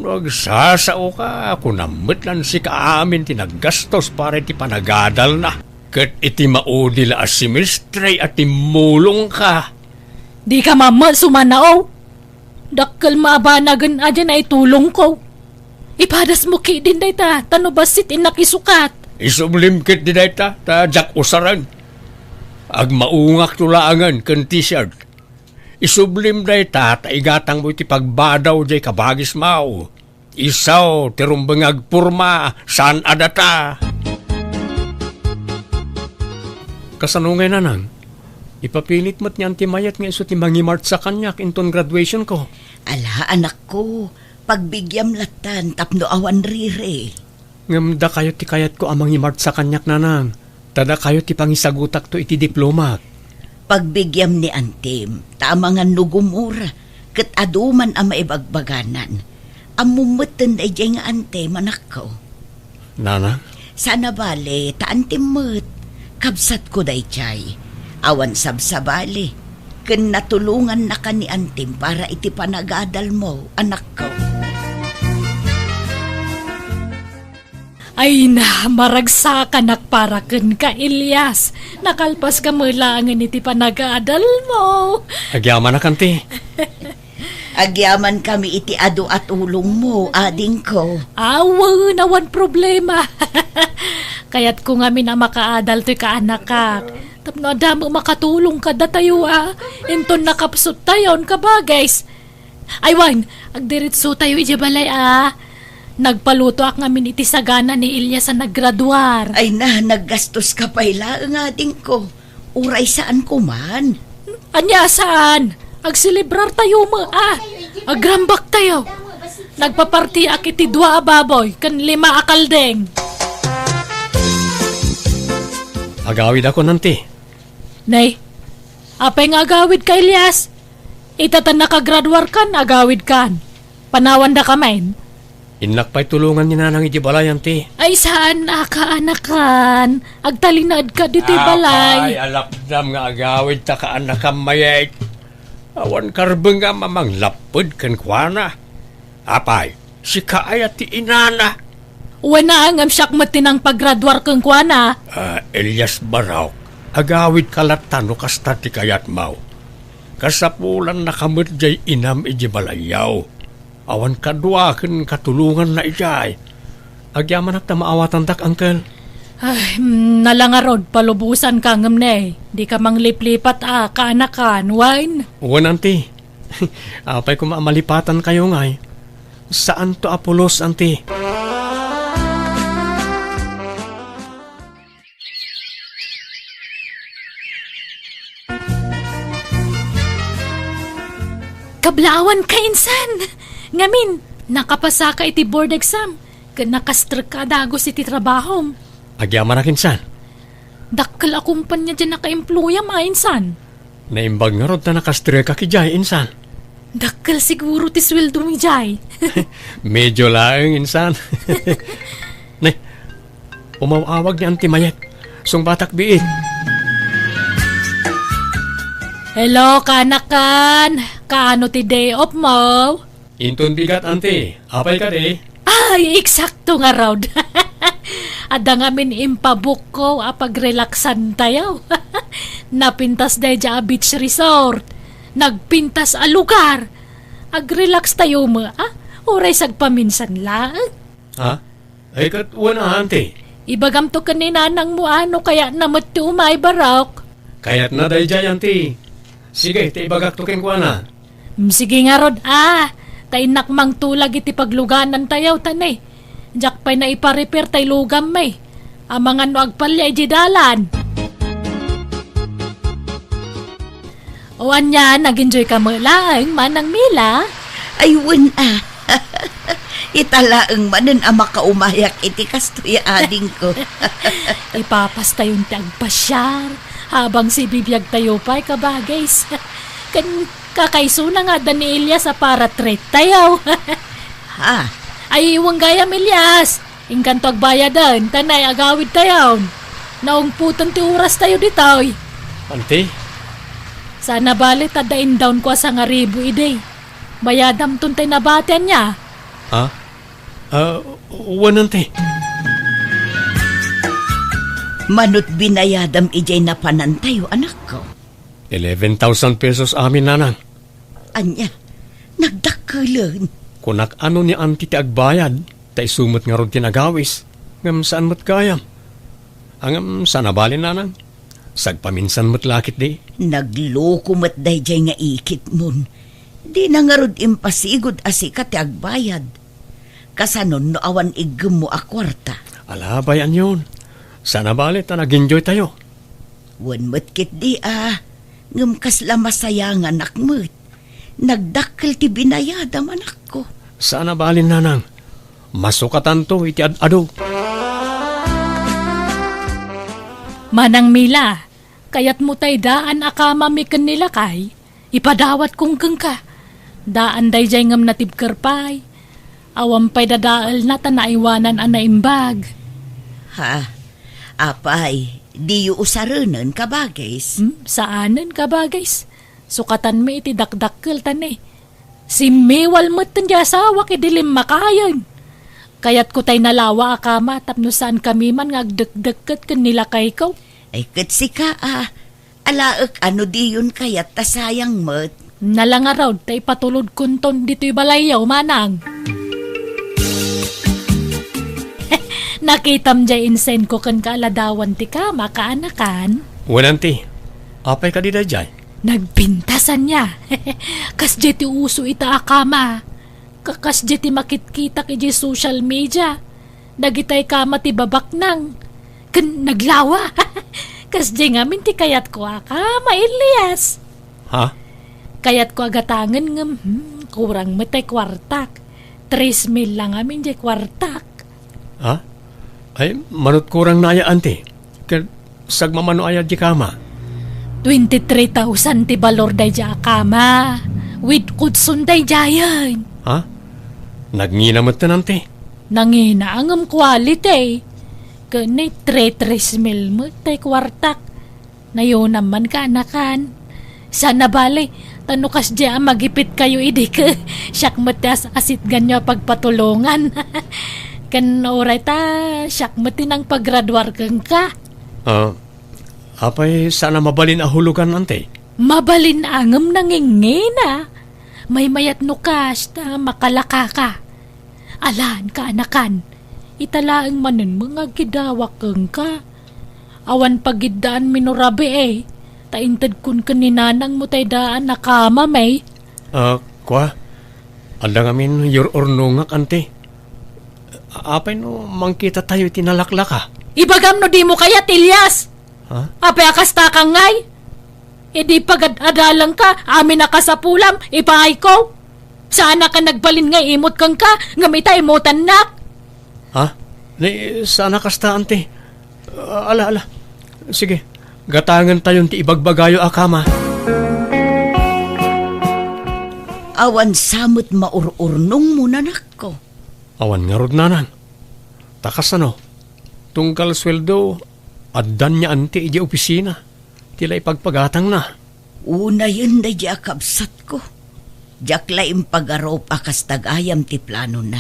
No agsasaoka, kunam met lan sika amin ti naggastos para iti panagadalna. Ket iti maudi la a semestre a timmulongka. Dika mammet sumanao. Dakkel maabanagen a diay naitulongko. Ipadasmo ketdin dayta, ta no bassit innak isukat. Isublim ketdi dayta, ta diak usaren. Agmaungakto laengen ken t-shirt. Isublim dayta, ta igatangmo iti pagbadaw diay kabagismo. Isu ti rumbeng nga agporma, saan a data. Kasano ngay, Nanang? Ipapilit met ni Auntie Mayet nga isu ti mangimartsa kaniak inton graduationko. Ala, anakko, pagbigyam lattan tapno awan riri. Ngem dakayo ti kayatko a mangimartsa kaniak, Nanang, ta dakayo ti pangisagutakto iti diplomak. Pagbigyam ni Antim, ta amangan no gumura, ket adu man a maibagbaganan. Ammom metten daydiay nga Antim, anakko. Nanang? Saan a bale, ta Antim met. Kabsatko daydiay. Awan sabsabali. Ken natulongannaka ni Antim para iti panagadalmo, anakko. Ay na, maragsakanak para kenka, Elias. Nakalpaska met laengen iti panagadalmo. Agyamanak, Anti. Agyamankami iti adu a tulongmo, adingko. Awan, awan problema. Kayatko ngamin a makaadal toy kaanakak. Tapno adda met makatulong kadatayo a. Inton nakapsuttayon, kabagis. Ay wen, agdiretsotayo idiay balay a. Nagpalutoak ngamin iti sagana ni Elias a naggraduar. Ay na, naggastoska pay laeng, adingko. Uray saan koman. Ania a saan? Agselebrartayo met a. Agrambaktayo. Nagpapartiak iti dua a baboy ken lima a kaldeng. Agawidakon, Anti. Nay, apay nga agawidka, Elias? Ita ta nakagraduarkan, agawidkan. Panawandakamin. Innak pay tulongan ni Nanang idiay balay, Anti. Ay, saan a kaanakan? Agtalinaedka ditoy balay. Apay, alapdam nga agawidta kaanakam, Mayet. Awan karbengam a manglapped kenkuana. Apay, sika aya ti inana? Wen a, ngem siak met ti nangpagraduar kenkuana. Ah, Elias Barok, agawidka latta no kasta ti kayatmo. Kasapulannaka met diay inam idiay balayyo. Awan kadua ken katulonganna idiay. Agyamanak ta maawatandak, Uncle. Ay, mm, nala ngarud, palubosanka ngem ne, dika mangliplipat a kaanakan, wen? Wen, Auntie. Apay koma a malipatankayo ngay? Saanto a pulos, Auntie. Kablaawanka, insan! Ngamin, nakapasaka iti board exam, ket nakastrekka a dagus iti trabahom. Agyamanak, insan. Dakkel a kumpanya diay nakaemployam a, insan. Naimbag ngarud ta nakastrekak idiay, insan. Dakkel siguro ti sueldom idiay. Medyo laeng, insan. Ne, umaw-awag ni Auntie Mayet. Sungbatak biit. Hello, kaanakan. Kaano ti day off mo? Inton bigat, Auntie. Apay kadi? Ay, eksakto ngarud. Adda ngamin impabukko a pagrelaksantayo. Napintas daydiay a beach resort. Nagpintas a lugar. Agrelakstayo met, a? Uray sagpaminsan laeng. Ha? Ay, ket wen a, Auntie. Ibagamto ken ni nanangmo a no kayatna met ti umay, Barok. Kayatna daydiay, anti. Sige, ta ibagakto kenkuana. Mm, sige ngarud, a. Ta innak mangtulag iti pagluganantayo, ta ne, diak pay naipa-repair tay lugammi. Amangan no agpalia idiay dalan. O ania, nag-enjoy ka met laeng, Manang Mila? Ay, wen a. Ita laeng manen a makaumayak iti kastoy a adingko. Ipapastayon ti agpasiar, habang sibibiagtayo pay, kabagis. Ken kakaisuna nga adda ni Elias a para treat tayo. Ha? Ay, wen gayam, Elias. Inkanto agbayaden, ta nay agawid tayon. Naungpoten ti oras tayo ditoy. Anti? Sana bale ta adda indawnko a sangaribu idi. Bayadamton tay nabati, ania? Ha? Ah, wen, anti. Manut binayadam idiay napanantayo, anakko. Eleven thousand pesos amin, nanang. Ania? Nagdakkelen. Kunak a no ni anti ti agbayad, ta isu met ngarud ti nagawis. Ngem saan met gayam. Ngem saan a bale, nanang. Sagpaminsan met la ketdi. Nagloko met daydiay nga ikitmon. Dina ngarud impasigud a sika ti agbayad. Kasano no awan iggemmo a kuarta? Ala, bay-anyon. Saan a bale ta nag-enjoy tayo. Wen met ketdi a, ngem kasla masayanganak met. Nagdakkel ti binayadam, anakko. Saan a bale, nanang. Masukatanto iti ad-adu. Manang Mila, kayatmo tay daan a kamami ken ni lakay? Ipadawatkon kenka. Daan daydiay ngem natibker pay. Awan pay dadaelna ta naiwanan a naimbag. Ha? Apay, diyo usarenen, kabagis? Hmm, saanen, kabagis. Sukatanmi iti dakdakkel ta ne, simmiwal metten ti asawak idi limmakayen. Kayatko tay nalawa a kama tapno saankami man nga agdekdekket ken ni lakayko. Ay, ket sika a, alaek a no diyon kayat ta sayang met. Nala ngarud ta ipatulodkonton ditoy balayyo, manang. Nakitam diay insendko kenka a ladawan ti kama, kaanakan? Wen, anti. Apay kadi daydiay? Nagpintas ania. Kasdiay ti uso ita a kama. Ka-, kasdiay ti makitkitak idiay social media. Dagitay kama ti babaknang ken naglawa. Kasdiay ngamin ti kayatko a kama, Elias. Ha? Kayatko a gatangen ngem, hmm, kurang met tay kuartak. Tres mil la ngamin diay kuartak. Ha? Ay, manut kurang na aya, anti. Ket sagmamano aya diay kama? Twenty-three thousand ti balor daydiay a kama. With kutson daydiayen. Ha? Nagngina metten, anti? Nangina ngem quality. Ken ni tres, tres mil met tay kuartak. Nayonam man, kaanakan. Saan a bale, ta no kasdiay a magipitkayo idi ket siak met ti as-, asitganyo a pagpatulongan. Ken uray ta siak met ti nangpagraduar kenka. Ah, apay saan a mabalin a hulogan, anti? Mabalin a ngem nangingina. Maymayat no kas ta makalakaka. Alan, kaanakan, ita laeng manen met nga agkidawak kenka. Awan pagiddaanmi no rabii, ta intedkon ken ni nanangmo tay daan a kamami. Ah, kua? Adda ngamin yur-urnongak, anti. Apay no mangkitatayo iti nalaklaka? Ibagam no dimo kayat, Elias! Ha? Apay a kasta kangngay? Idi pagad-adalangka, amin a kasapulam, ipaayko. Saanak a nagbalin nga imut kenka, ngem ita imutannak. Ha? Ni, saan a kasta, anti. Ah, ala, ala. Sige, gatangentayon ti ibagbagayo a kama. Awan sa met maur-urnongmo, anakko. Awan ngarud, nanang. Ta kasano? Tunggal sueldo, addan ni anti idiay opisina. Ti la ipagpagatangna. Unayen daydiay a kabsatko. Diak la impagarup a kasta gayam ti planona.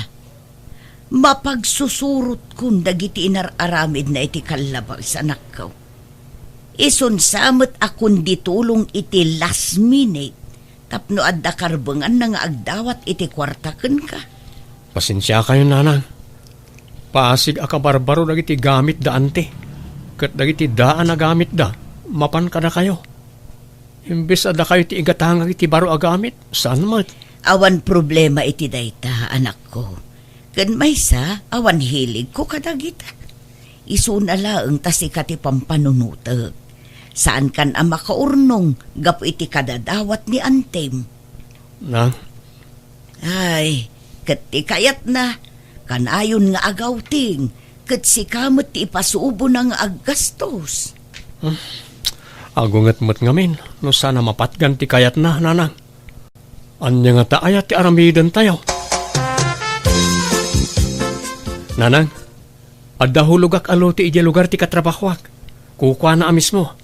Mapagsusurotkon dagiti inar-aramidna iti kallabas, anakko. Isun sa met a kundi tulong iti last minute tapno adda karbenganna nga agdawat iti kuarta kenka. Pasensiakayon, nanang. Pasig a kabarbaro dagiti gamitda, anti. Ket dagiti daan a gamitda, mapan kadakayo. Imbes a dakayo ti igatangag iti baro a gamit, saan met? Awan problema iti dayta, anakko. Ken maysa, awan hiligko kadagita. Isuna laeng ta sika ti pampanunotek. Saankan a makaurnong gapu iti kadadawat ni antim. Na? Ay, ket ti kayatna, kanayon nga agawting, ket sika met ti ipasubona nga aggastos. Hmm. Agunget met ngamin no saan a mapatgan ti kayatna, nanang. Ania ngata aya ti aramidentayo? Nanang, adda hulogak a lote idiay lugar ti katrabahoak. Kukuana a mismo.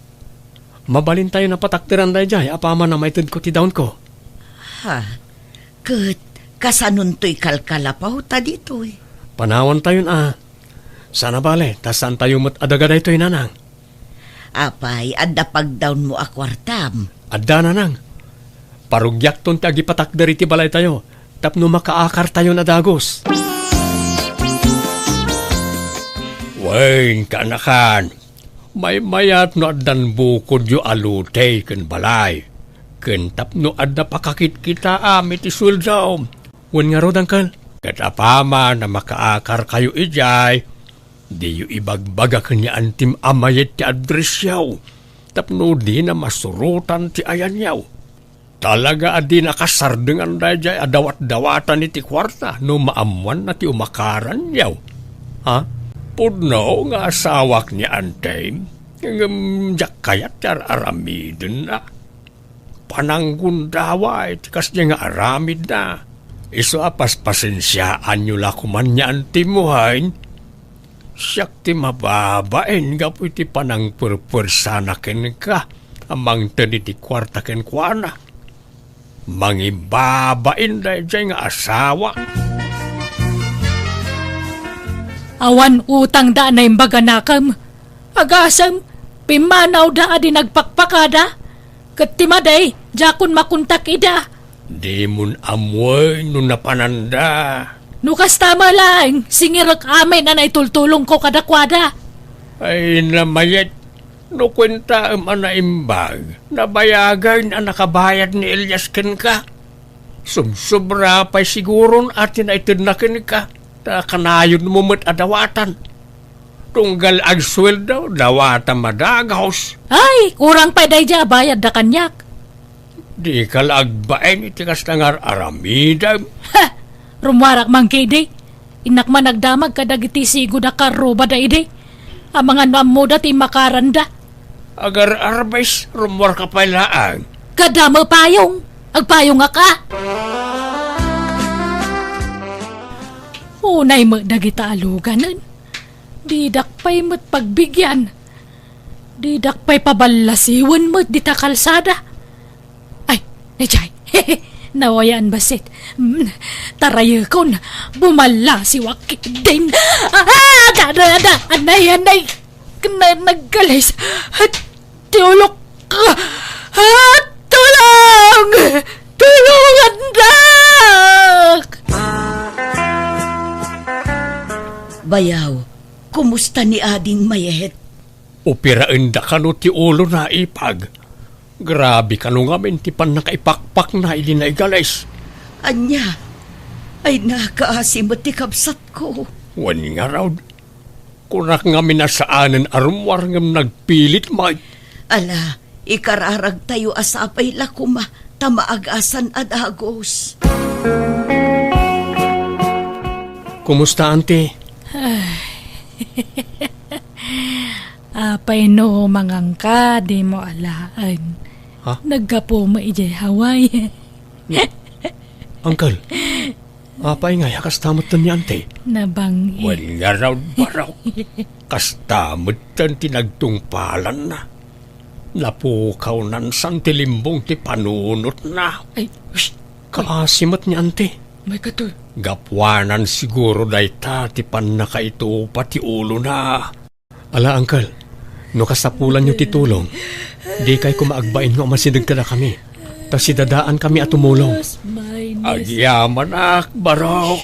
Mabalintayon a patakderan daydiay apaman a maitedko ti dawnko. Ha? Ket kasanontoy kalkalapawta ditoy? Panawantayon a. Saan a bale, ta saantayo met a daga daytoy, nanang. Apay, adda pagdawnmo a kuartam? Adda, nanang. Parugiakton ti agipatakder iti balaytayo tapno makaakartayon a dagus. Wen, kaanakan, maymayat no addan bukodyo a lote ken balay, ken tapno adda pakakitkitaam iti sueldo. Wen ngarud, uncle. Ket apaman a makaakarkayo idiay, diyo ibagbaga ken ni antim a mayat ti addressyo tapno dina masurotan ti ayanyo. Talaga a dina kasardengan daydiay a dawatdawatan iti kuarta no maammoanna ti umakaranyo. Ha? Pudno nga asawak ni antim, ngem diak kayat ti ar-aramidenna. Pananggundaway ti kasdi nga aramidna. Isu a paspasensiaanyo la koman ni antim, wen. Siak ti mababain gapu iti panangperpersana kenka a mangted iti kuarta kenkuana. Mangibabain daydiay nga asawa. Awan utangda a naimbag a nakem. Agasem, pimmanawda a di nagpakpakada. Ket ti madi, diakon makontak ida. Dimon ammoen no napananda. No kasta met laeng, singirek amin a naitultulongko kadakuada. Ay, namayat, no kuentaem a naimbag, nabayagen a nakabayad ni Elias kenka. Subsobra pay siguron a ti naitedna kenka, ta kanayonmo met a dawatan. Tunggal agsueldo, dawatam a dagus. Ay, kurang pay daydiay a bayadda kaniak. Dika la agbain iti kasta nga ar-aramidem. Ha! Rummuarak man ketdi. Innak man agdamag kadagiti sigud a karrubada idi. Amangan no ammoda ti immakaranda. Agar-arbes, rummuarka pay laeng. Kadama payong. Agpayongak a. Unay met dagita a luganen. Didak pay met pagbigian. Didak pay paballasiwen met dita kalsada. Ay, daydiay. Nawayaan bassit. Mm, tarayekon. Bumallasiwak ketdin. Ah, ada, ada, ada. Anay, anay. Kna-, naggalis. Ti ulok. Ah, tulong! Tulongandak! Bayaw, kumusta ni Ading Mayet? Upiraenda kano ti ulona, ipag. Grabe kano ngamin ti pannakaipakpakna idi naigalis. Ania? Ay, nakaasi met ti kabsatko. Wen ngarud, kunak ngamin a saanen a rummuar ngem nagpilit met. Ala, ikararagtayo a sapay la koma ta maagasan a dagus. Kumusta, Auntie? Ay. Apay no mangangka, dimo alaen. Ha? Naggapu mo idiay Hawaii. Uncle, apay ngay a kasta metten ni Auntie? Nabang-, Wen ngarud, Barok. Kasta metten ti nagtungpalanna. Napukawnan san ti limbong ti panunotna. Ay, shh! Kaasi met ni Auntie. May katoy. Gapuanan siguro dayta ti pannakaitupa ti ulona. Ala, Uncle, no kasapulanyo ti tulong, dikay koma agbain nga umasideg kadakami, ta sidadaankami a tumulong. Agyamanak, Barok.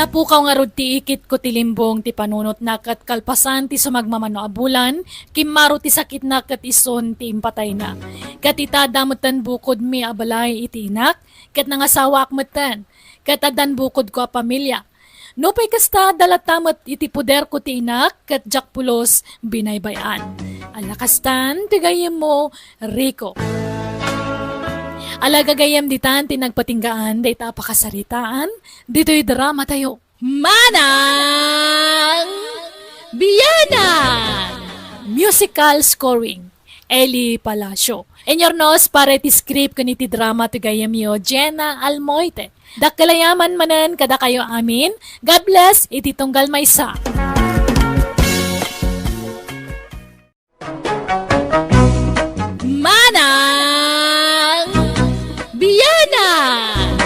Napukaw ngarud ti ikitko ti limbong ti panunotna ket kalpasan ti sumagmamano a bulan, kimmaro ti sakitna ket isun ti impatayna. Ket ita, adda metten bukodmi a balay iti inak, ket nangasawaak metten, ket addan bukodko a pamilia. Nupay kasta, adda latta met iti poderko ti inak, ket diak pulos binaybay-an. Ala kastan ti gayyemmo, Rico. Ala, gagayyem, ditan ti nagpatinggaan dayta a pakasaritaan ditoy dramatayo. Manang Bianang! Musical scoring, Eli Palacio. Inyurnos para iti script ken iti drama ti gayyemyo, Jenna Almoite. Dakkel a yaman manen kadakayo amin. God bless iti tunggal maysa. Manang Bianang!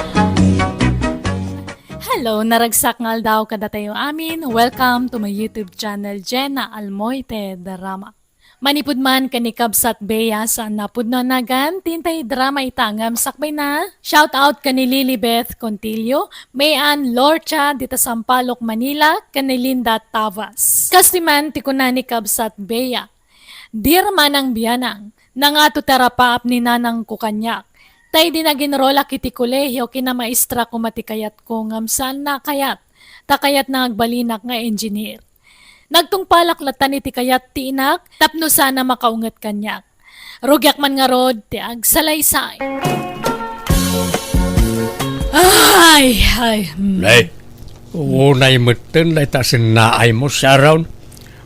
Hello, naragsak nga aldaw kadatayo amin. Welcome to my YouTube channel, Jenna Almoite Drama. Manipud man ken ni Kabsat Bea, saan a pudno a nagan ti intay drama ita ngem sakbayna. Shout out ken ni Lilibeth Contillo, May Ann Lorcha dita Sampaloc, Manila, ken ni Linda Tavas. Kastoy man ti kuna ni Kabsat Bea, "Dear Manang Bianang, nangato ti arapaap ni nanangko kaniak. Ta idi nag-enrollak iti kolehio, kinamaestra koma ti kayatko ngem saanna a kayat, ta kayatna nga agbalinak nga engineer. Nagtungpalak latta iti kayat ti inak tapno saan a makaunget kaniak. Rugiak man ngarud ti agsalaysay." Ay, ay, hmm. Nay, unay metten dayta a sennaaymo, Sharon.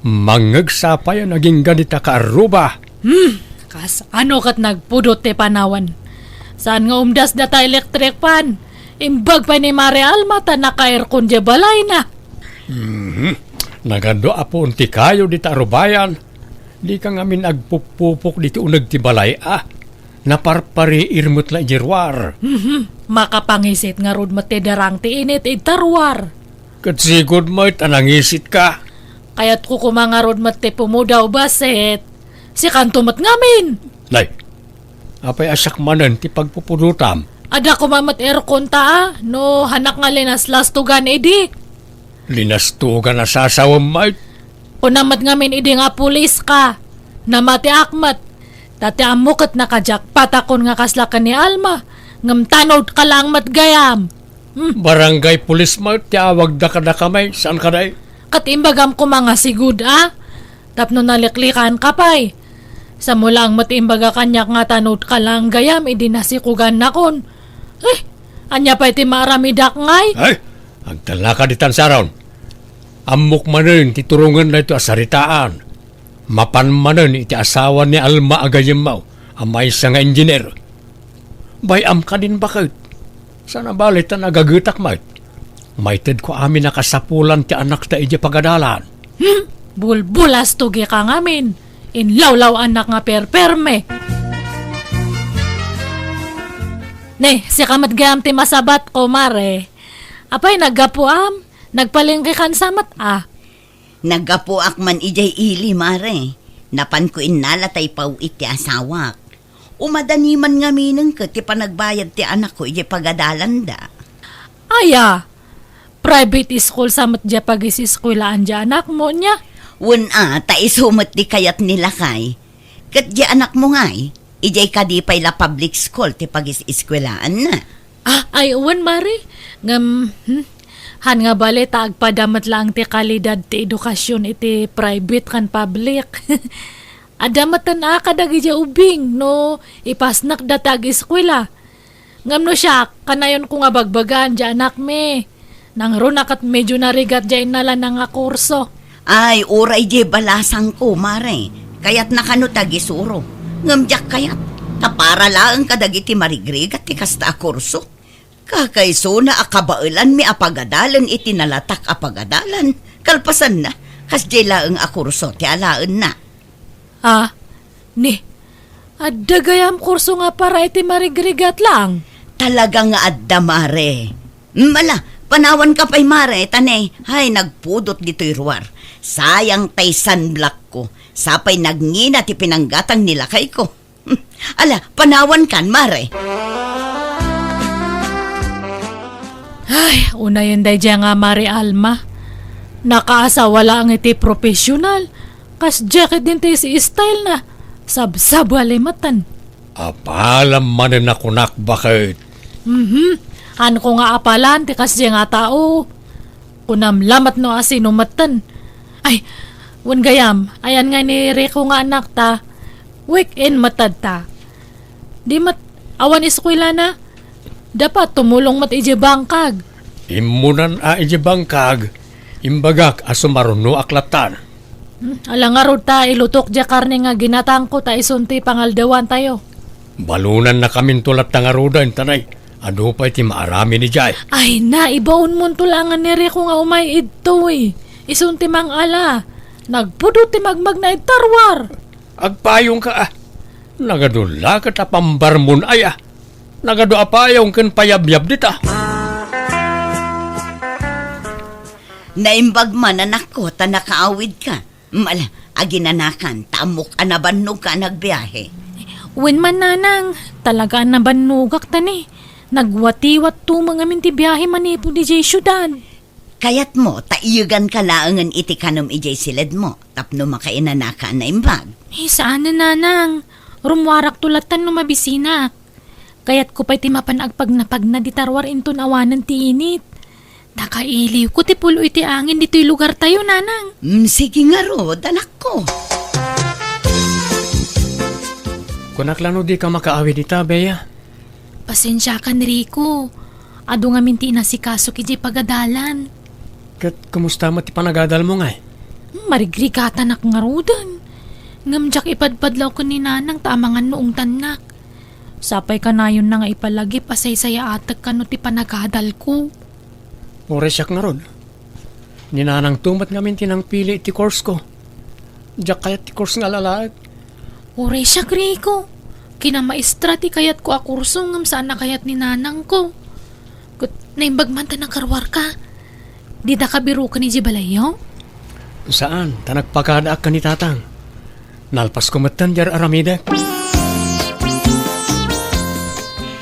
Mangngegsa pay a nagingga dita kaarruba. Hmm, kasano ket nagpudot ti panawen? Saan nga umdas data electric fan? Imbag pay ni Mare Alma ta naka-aircon diay balayna. Mhm. Nagadu a puon ti kayo dita arubayan. Dika ngamin agpuppupok diti uneg ti balay a. Naparpariir met la idiay ruar. Mhm. Makapangisit ngarud met ti darang ti init ita ruar. Ket sigud met a nangisitka. Kayatko koma ngarud met ti pumudaw, basit sikanto met ngamin. Nay, apay a siak manen ti pagpupudotam? Adda koma met aircon ta a, no hanak nga linaslastugan idi. Linastugan a sasawem met? Kuna met ngamin idi nga pulis ka. Namatiak met. Ta ti ammo ket nakajakpatakon nga kasla ken ni Alma. Ngem tanod ka laeng met gayam. Hmm. Barangay pulis met ti awagda kadakami, saan kadi? Ket imbagam koma nga sigud a. Tapno naliklikan ka pay. Samo laeng met imbaga kaniak nga tanod ka laeng gayam idi nasikugannakon. Eh, ania pay ti maaramidak ngay? Ay, agtalnaka ditan, Sharon. Ammok manen ti turongen daytoy a saritaan. Mapan manen iti asawa ni Alma a gayyemmo a maysa nga engineer. Bay-am kadin baket. Saan a bale ta nagagetak met. Maitedko amin a kasapulan ti anakta idiay pagadalan. Hmm? Bulbulastogi ka ngamin. Inlawlaw-anak nga perperme. Ne, sika met gayam ti masabatko, Mare. Apay, naggapuam? Nagpalengke kan sa met a? Naggapuak man idiay ili, Mare. Napanko innala ta ipaw-it ti asawak. Umadani man ngamin ket ti panagbayad ti anakko idiay pagadalanda. Aya, private school sa met diay pagiseskuelaan diay anakmo, nia? Wen a, ta isu met ti kayat ni lakay. Ket diay anakmo ngay, idiay kadi pay la public school ti pagiseskuelaanna? Ah, ay, wen, Mare. Ngem, hmm, han nga bale ta agpada met laeng ti kalidad ti edukasyon iti private ken public. Adda metten a kadagidiay ubing no ipasnekda ti ageskuela. Ngem no siak, kanayonko nga bagbagaan diay anakmi. Nangruna ket medio narigat diay innalana nga kurso. Ay, uray diay balasangko, Mare. Kayatna kano ti agisuro. Ngem diak kayat, ta para laeng kadagiti marigrigat ti kasta a kurso. Kakaisuna a kabaelanmi a pagadalen iti nalatak a pagadalan. Kalpasanna, kasdiay laeng a kurso ti alaenna. Ah, ni, adda gayam kurso nga para iti marigrigat laeng? Talaga nga adda, Mare. Mm, ala, panawanka pay, Mare, ta ne, hay, nagpudot ditoy ruar. Sayang tay sunblockko. Sapay nagngina ti pinanggatang ni lakayko. Hmm, ala, panawankan, Mare. Ay, unayen daydiay nga Mari Alma. Nakaasawa laeng iti professional. Kasdiay ket din ti style na. Sabsabali metten. Apalam manen a kunak baket. Mhm. Haanko nga apalan ti kasdiay nga tao. Kunam lamet no asino metten. Ay, wen gayam, ayan nga ni Rico nga anakta, weekend met ta. Di met, awan eskuelana. Dapat tumulong met idiay bangkag. Immunan a idiay bangkag, imbagak a sumarunoak lattan. Hmm, ala ngarud ta ilutok diay karne nga ginatangko ta isun ti pangaldawantayo. Balonannakaminto latta ngaruden, tanay. Adu pay ti maaramin idiay. Ay na, ibaonmonto laengen ni Rico nga umay idtoy. Isun ti mangala. Nagpudot ti magmagna iti tarwar. Agpayongka, a. Nagadu la ket a pambarmon, ay, a. Nagadu a payong ken payabyab dita. Naimbag man, anakko, ta nakaawidka. Mala, aginanakan, ta ammok a nabannogka a nagbiahe. Wen man, nanang, talaga a nabannogak ta ni. Nagwatiwatto met ngamin ti biahe manipud idiay siudad. Kayatmo ta iyeganka laengen iti kanem idiay siledmo tapno makainanaka a naimbag? Eh, saan a, nanang. Rummuarakto lattan no mabisinak. Kayatko pay ti mapan agpagnapagna di tarwar inton awanen ti init. Nakailiwko ti pulo iti angin ditoy lugartayo, nanang. Mm, sige ngarud, anakko. Kunak la no dika makaawid ita, Bea. Pasensiakan, Rico. Adu ngamin ti inasikasok idiay pagadalan. Ket kumusta met ti panagadalmo, ngay? Hmm, marigrigatanak ngaruden. Ngem diak ipadpadlaw ken ni nanang ta amangan no ungtannak. Sapay kanayonna nga ipalagip a saysayaatek kano ti panagadalko. Uray siak ngarud. Ni nanangto met ngamin ti nangpili iti course ko. Diak kayat ti course nga alalaek. Uray siak, Rico. Kinamaestra ti kayatko a kurso ngem saan a kayat ni nanangko. Ket naimbag man ta nakaruarka. Didaka biroken idiay balayyo? Saan, ta nagpakadaak ken ni tatang. Nalpasko metten diay ar-aramidek.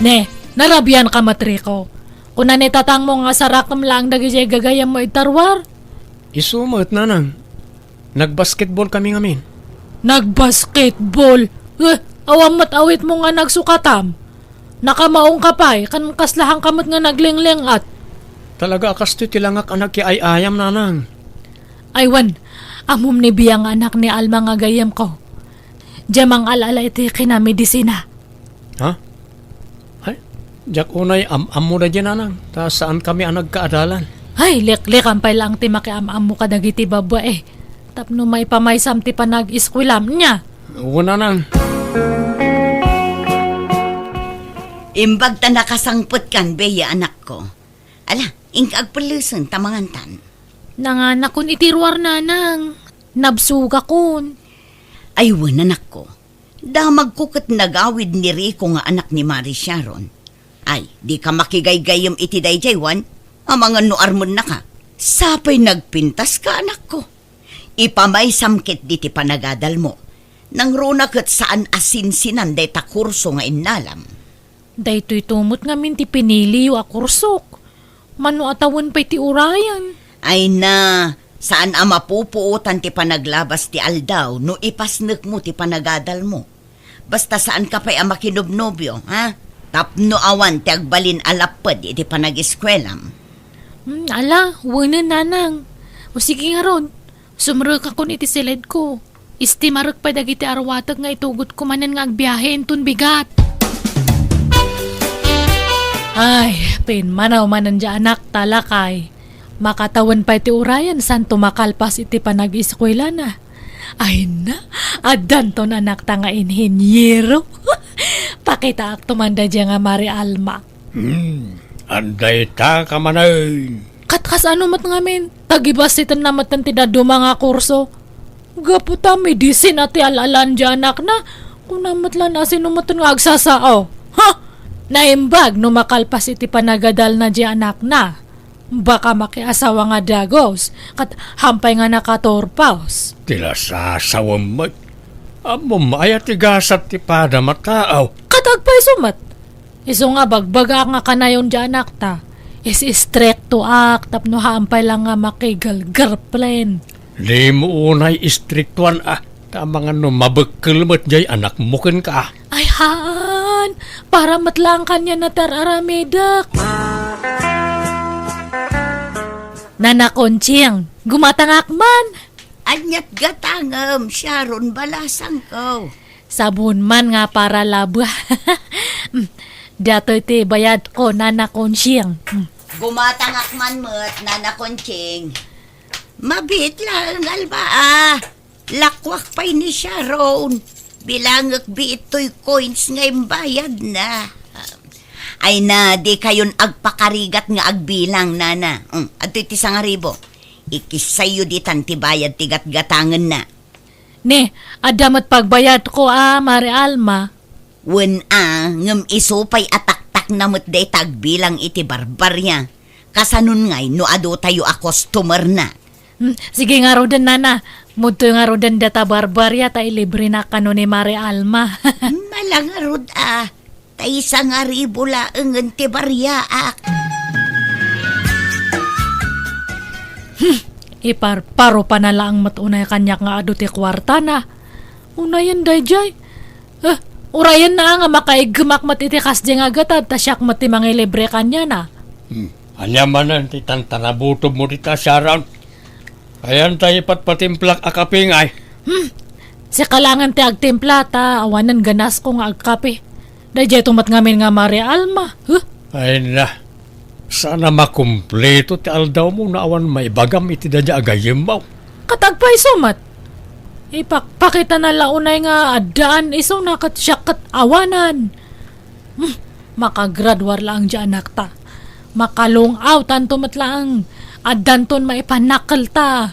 Ne, narabianka met, Rico. Kuna ni tatangmo nga sarakem laeng dagidiay gagayyemmo iti tarwar? Isu met, nanang. Nagbasketball kami ngamin. Nagbasketball? Eh, awan met awitmo nga nagsukatam? Nakamaongka pay, kan kaslahanka met nga naglingling-at. Talaga a kastoy ti langak a nagkiay-ayam, nanang. Ay wen, ammom ni Bea nga anak ni Alma nga gayyemko. Diay mangal-ala iti kinamedisina. Ha? Ay, diak unay am-ammo daydiay, nanang, ta saan kami a nagkaadalan. Ay, liklikan pay laeng ti makiam-ammo kadagiti babai. Tapno maipamaysam ti panag-eskuelam, nia? Wen, nanang. Imbag ta nakasangpetkan, Bea, anakko. Ala, inka agpellesen ta mangantan. Nanganakon iti ruar, nanang. Nabsogakon. Ay wen, anakko. Damagko ket nagawid ni Rico nga anak ni Mari Sharon. Ay, dika makigaygayyem iti daydiay, wen? Amangan no armennaka. Sapay nagpintaska, anakko. Ipamaysam ketdi ti panagadalmo. Nangruna ket saan a sinsinan dayta kurso nga innalam. Daytoy tumot ngamin ti piniliyo a kursok. Mano a tawen pay ti urayen? Ay na, saan a mapupuotan ti panaglabas ti aldaw no ipasnekmo ti panagadalmo. Basta saanka pay a makinobnobio, ha? Tapno awan ti agbalin a lapped iti panageskuelam. Hmm, ala, wenen, nanang. O sige ngarud, sumrekakon iti siledko. Estimarek pay dagiti aruatek nga itugotko manen nga agbiahe inton bigat. Ay, pimmanaw manen diay anakta, lakay. Makatawen pay ti urayen santo makalpas iti panag-eskuelana. Ay na, addanton anakta nga inheniero. Pakitaakto man daydiay nga Mari Alma. Hmm, adayta ka manen. Kat kasano met ngamin, tagibasitenna metten ti dadduma nga kurso. Gapu ta medisina ti al-alan diay anakna, kuna met la no asino metten nga agsasao. Ha! Naimbag no makalpas iti panagadalna diay anakna. Baka makiasawa nga dagus, kat hampay nga nakaturpos. Ti lasasawem met. Ammom aya ti gasat ti padam a tao? Kat agpayso met. Isu nga bagbagaak nga kanayon diay anakta. Is-istriktoak tapno haan pay lang nga makigalgarplen. Dimo unay istriktuan a, ta amangan no mabekkel met jay anakmo kenka. Ay haan, para met lang kaniana ti ar-aramidek. Nana Conching, gumatangak man. Aniat gatangem, Sharon, balasangko. Sabon man nga para laba. Datoy ti bayadko, Nana Conching. Gumatangak man met, Nana Conching. Mabiit laeng, Alma, a. Lakuak pay ni Sharon. Bilangek biit toy coins nga imbayadna. Ay na, di kayon agpakarigat nga agbilang, Nana. Mm, adtoy ti sangaribo. Ikissayyo ditan ti bayad ti gatgatangenna. Ne, adda met pagbayadko a, Mare Alma. Wen a, ngem isu pay a taktakna met dayta agbilang iti barbaria. Kasanon ngay no adu tayo a customerna? Hmm, sige ngaruden, Nana. Mudtoy ngaruden data barbaria ta ilibrenak kano ni Mare Alma. Hmm, ala ngarud a. Ta isangaribo laengen ti bariaak. Hmm, iparparo pa na laeng met unay kaniak nga adu ti kuartana. Unayen dayjay. Eh, urayenna nga makaiggemak met iti kasdi nga gatad ta siak met ti mangilibre kaniana. Hmm. Ania manen ti tantanabutob mo dita, Sharon? Ayan ta ipatpatimplak a kape ngay. Hmm. Sika laengen ti agtimpla ta awanen ganasko nga agkape. Dayjay to met ngamin nga Mare Alma. Huh? Ay na. Sana makumpleto ti aldawmo no awan maibagam iti dayjay a gayyemmo. Ket agpayso met. Ipakpakitana la unay nga addaan isuna ket siak ket awanan. Hmm, makagraduar laeng diay anakta. Makalung-aw tanto met laeng. Addanton maipanakkelta.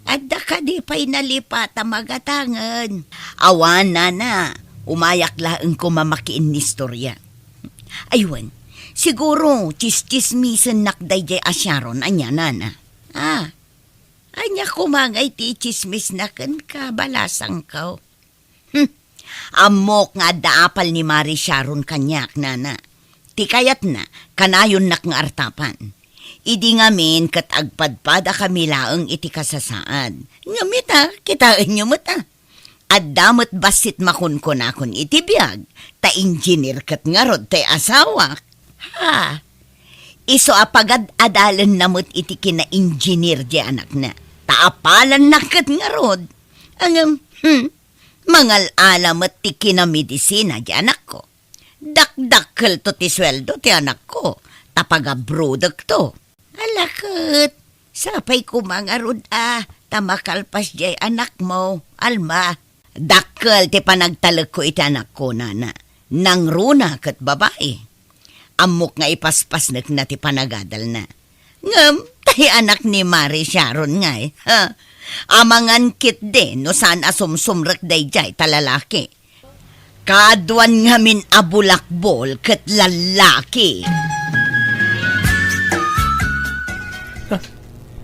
Adda kadi pay nalipat a magatangen? Awan, Nana. Umayak laeng koma makiinnistoria. Ay wen, siguro, tsistsismisennak dayjay a Sharon, ania, Nana? Ah, ania koma ngay ti itsismisna kenka, balasangko? Hmm. Ammok nga adda apal ni Mare Sharon kaniak, Nana. Ti kayatna, kanayonnak nga artapan. Idi ngamin ket agpadpadakami laeng iti kasasaad. Ngem ita, kitaenyo met a. Adda met bassit makunkunakon iti biag, ta engineer ket ngarud ti asawak. Ha? Isu a pagad-adalenna met iti kina-engineer ti anakna. Ta apalanna ket ngarud. Ngem, hmm, mangal-ala met ti kinamedisina ti anakko. Dakdakkelto ti sueldo ti anakko, ta pagabrodekto. Ala ket, sapay koma ngarud a, ta makalpas diay anakmo, Alma. Dakkel ti panagtalekko iti anakko, Nana. Nangruna ket babai. Ammok nga ipaspasnekna ti panagadalna. Ngem, tay anak ni Mare Sharon ngay, ha? Amangan ketdi no saan a sumsumrek dayjay ta lalaki. Kaaduan ngamin a bulakbol ket lallaki. Ah,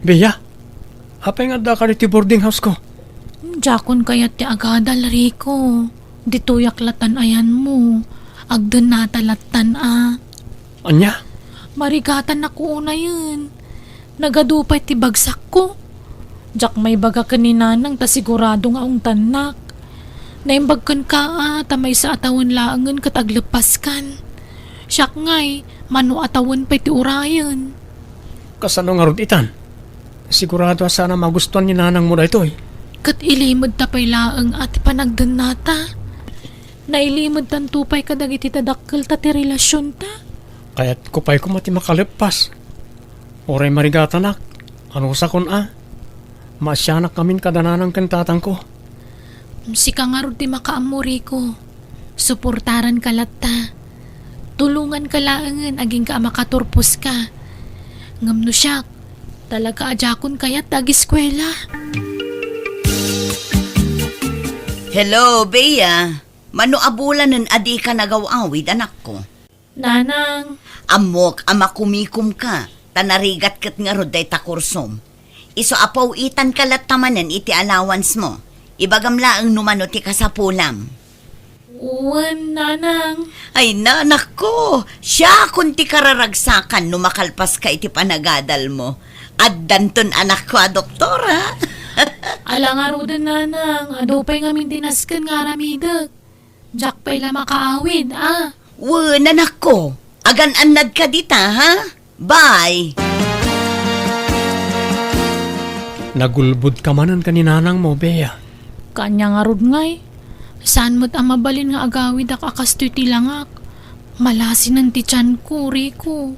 Bea, apay nga addaka iti boarding house ko? Diakon kayat ti agadal, Rico. Ditoyak latan ayanmo. Agdennata latan a. Ania? Marigatan ako unayen. Nagadu pay ti bagsakko. Diak maibaga ken ni Nanang ta sigurado nga ungtannak. Naimbag kenka a ta maysa a tawen laengen ket agleppaskan. Siak ngay, mano a tawen pay ti urayen. Kasano ngarud itan? Sigurado a saan a magustuan ni Nanangmo daytoy. Ket ilimedta pay laeng a ti panagdennata. Nailimedtanto pay kadagiti tadakkelta ti relasionta. Kayatko pay koma ti makaleppas. Uray marigatanak, anusakon a. Maasianak ngamin kada nanang ken tatangko. Sika ngarud ti makaammo, Rico. Suportaranka latta. Tulonganka laengen agingga a makaturposka. Ngem no siak, talaga a diakon kayat ti ageskuela. Hello, Bea. Mano a bulanen a dika nagaw-awid, anakko? Nanang. Ammok a makumikomka, ta narigat ket ngarud dayta kursom. Isu a paw-itanka latta manen iti allowance mo. Ibagam laeng no mano ti kasapulam. Wen, nanang. Ay, nanakko, siakon ti kararagsakan no makalpaska iti panagadalmo. Addanton anakko a doktora. Ala ngaruden, nanang, adu pay ngamin ti nasken nga aramidek. Diak pay la makaawid, a? Wen, anakko, agan-annadka dita, ha? Bye! Nagulbodka manen ken ni nanangmo, Bea. Kaanya ngarud ngay, saan met a mabalin nga agawidak a kastoy ti langak. Malasinen ti tianko, Rico.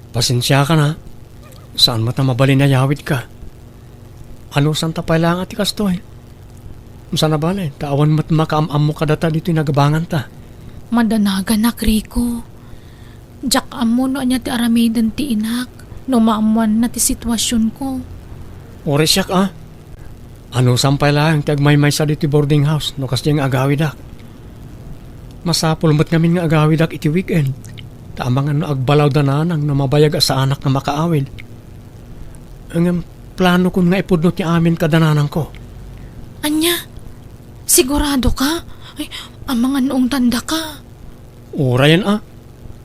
Pasensiakan, a. Saan met a mabalin a yawidka. Anusanta pay laeng ti kastoy? Saan a bale, ta awan met makaam-ammo kadata ditoy nagabanganta. Madanaganak, Rico. Diak ammo no ania ti aramiden ti inak no maammoanna ti situasionko. Uray siak, a. Anusam pay laeng ti agmaymaysa ditoy boarding house no kasdiay nga agawidak. Masapul met ngamin nga agawidak iti weekend, ta amangan no agbalaw da nanang no mabayag a saanak nga makaawid. Ngem planokon nga ipudno ti amin kada nanangko. Ania? Siguradoka? Ay, amangan no ungtandaka. Urayen, a.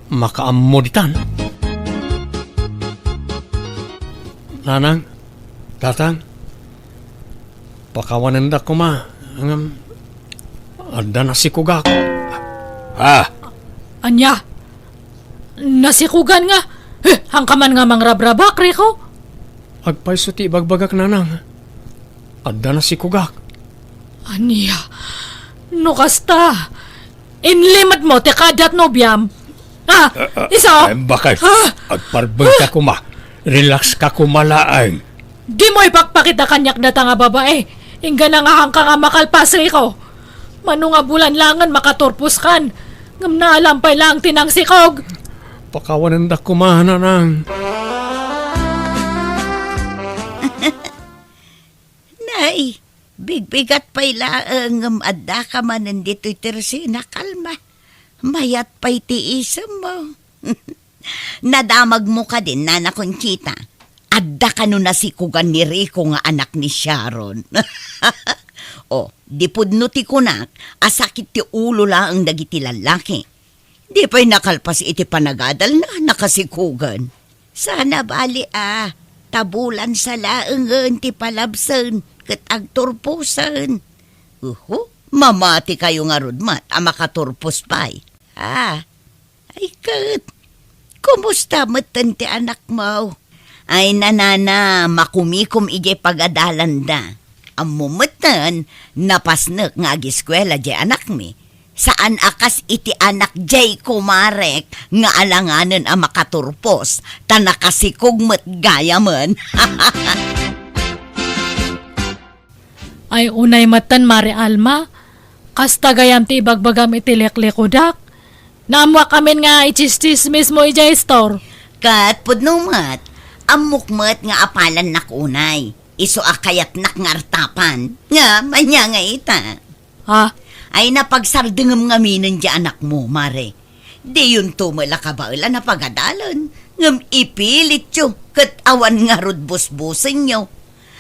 Makaammo ditan. Nanang, tatang, pakawanendak koma, ngem adda nasikogak. Ah! Ania? Nasikogan nga? Eh, haanka man nga mangrabrabak, Rico? Agpayso ti ibagbagak, nanang. Adda nasikogak. Ania? No kasta, inlimedmo ti kaadiat nobiam? Ah, Ah, ah, isu? Em, bakit? Ah! Agparbeng ka koma. Relax ka koma laeng. Dimo ipakpakita kaniak data nga babae. Inggana nga haanka nga makalpas, Rico. Mano nga bulan laengen makaturposkan. Ngem naalam pay laeng ti nangsikog. Pakawanendak koma, nanang. Nay, bigbigat pay laeng ngem addaka manen ditoy Teresina, kalma. Mayat pay ti isemmo. Nadamagmo kadin, Nana Conchita. Adda kano nasikogan ni Rico nga anak ni Sharon. O, di pudno ti kunak a sakit ti ulo laeng dagiti lallaki. Di pay nakalpas iti panagadalna, nakasikogan. Saan a bali a, ta bulan sa laengen ti palabsen ket agturposen. Uhu, mamati kayo ngarud met a makaturpos pay. Ah, ay ket, kumusta metten ti anakmo? Ay, nanana, makumikom idiay pagadalanda. Ammo metten, napasnek nga agiskuela diay anakmi. Saan a kas iti anak diay kumarek nga alanganen a makaturpos, ta nakasikog met gayamen. Ay, unay metten, Mare Alma, kasta gayam ti ibagbagam iti liklikodak. Naammoak amin nga itsistsismismo idiay store. Ket pudno met, ammok met nga apalannak unay. Isu a kayatnak nga artapan. Ngem ania nga ita? Ha? Ay, napagsardengem ngaminen diay anakmo, Mare. Diyonto met la kabaelan a pagadalen, ngem ipilityo ket awan ngarud busbusenyo.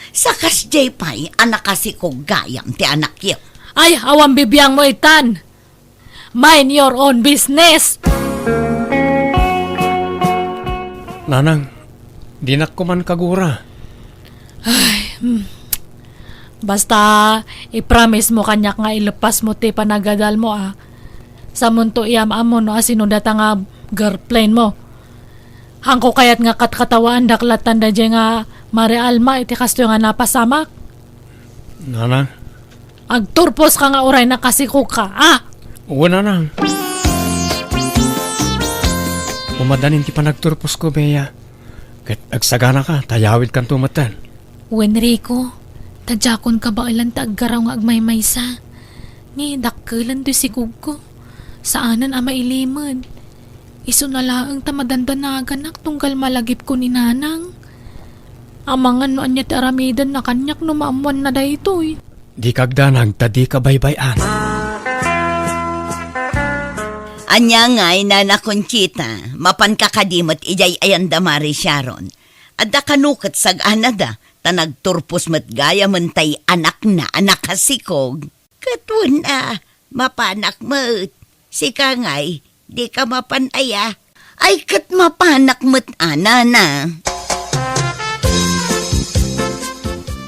Sa kasdiay pay a nakasikog gayam ti anakyo. Ay, awan bibiangmo itan. Mind your own business! Nanang, dinak koman kagura. Ay, hmm. Basta, i-promise mo kaniak nga ilepas mo ti panagadal mo, ah. Samonto iyam-am mo no asino data nga girlfriend mo. Haanko kayat nga katkatawaandak latta daydiay nga Mare Alma iti kastoy nga napasamak. Nanang. Agturpos ka nga uray nakasikog ka, ah! Wen, nanang. Umadanin ti panagturposko, Bea. Ket agsagana ka, ta yawid kanto metten. Wen, Rico, ta diakon kabaelan ta aggaraw nga agmaymaysa. Ni dakkelen ti sikogko. Saanen a mailimed. Isuna laeng ta madandanaganak tunggal malagipko ni Nanang. Amangan no ania ti aramidenna kaniak no maammoanna daytoy. Dika agdanag ta dika baybay-an. Ania ngay, Nana Conchita, mapanka kadi met idiay ayanda Mare Sharon? Adda kano ket sag-anada, ta nagturpos met gayamen tay anakna a nakasikog. Ket wen a, Mapanak met. Sika ngay, dika mapan aya? Ay, ket mapanak met a, Nana.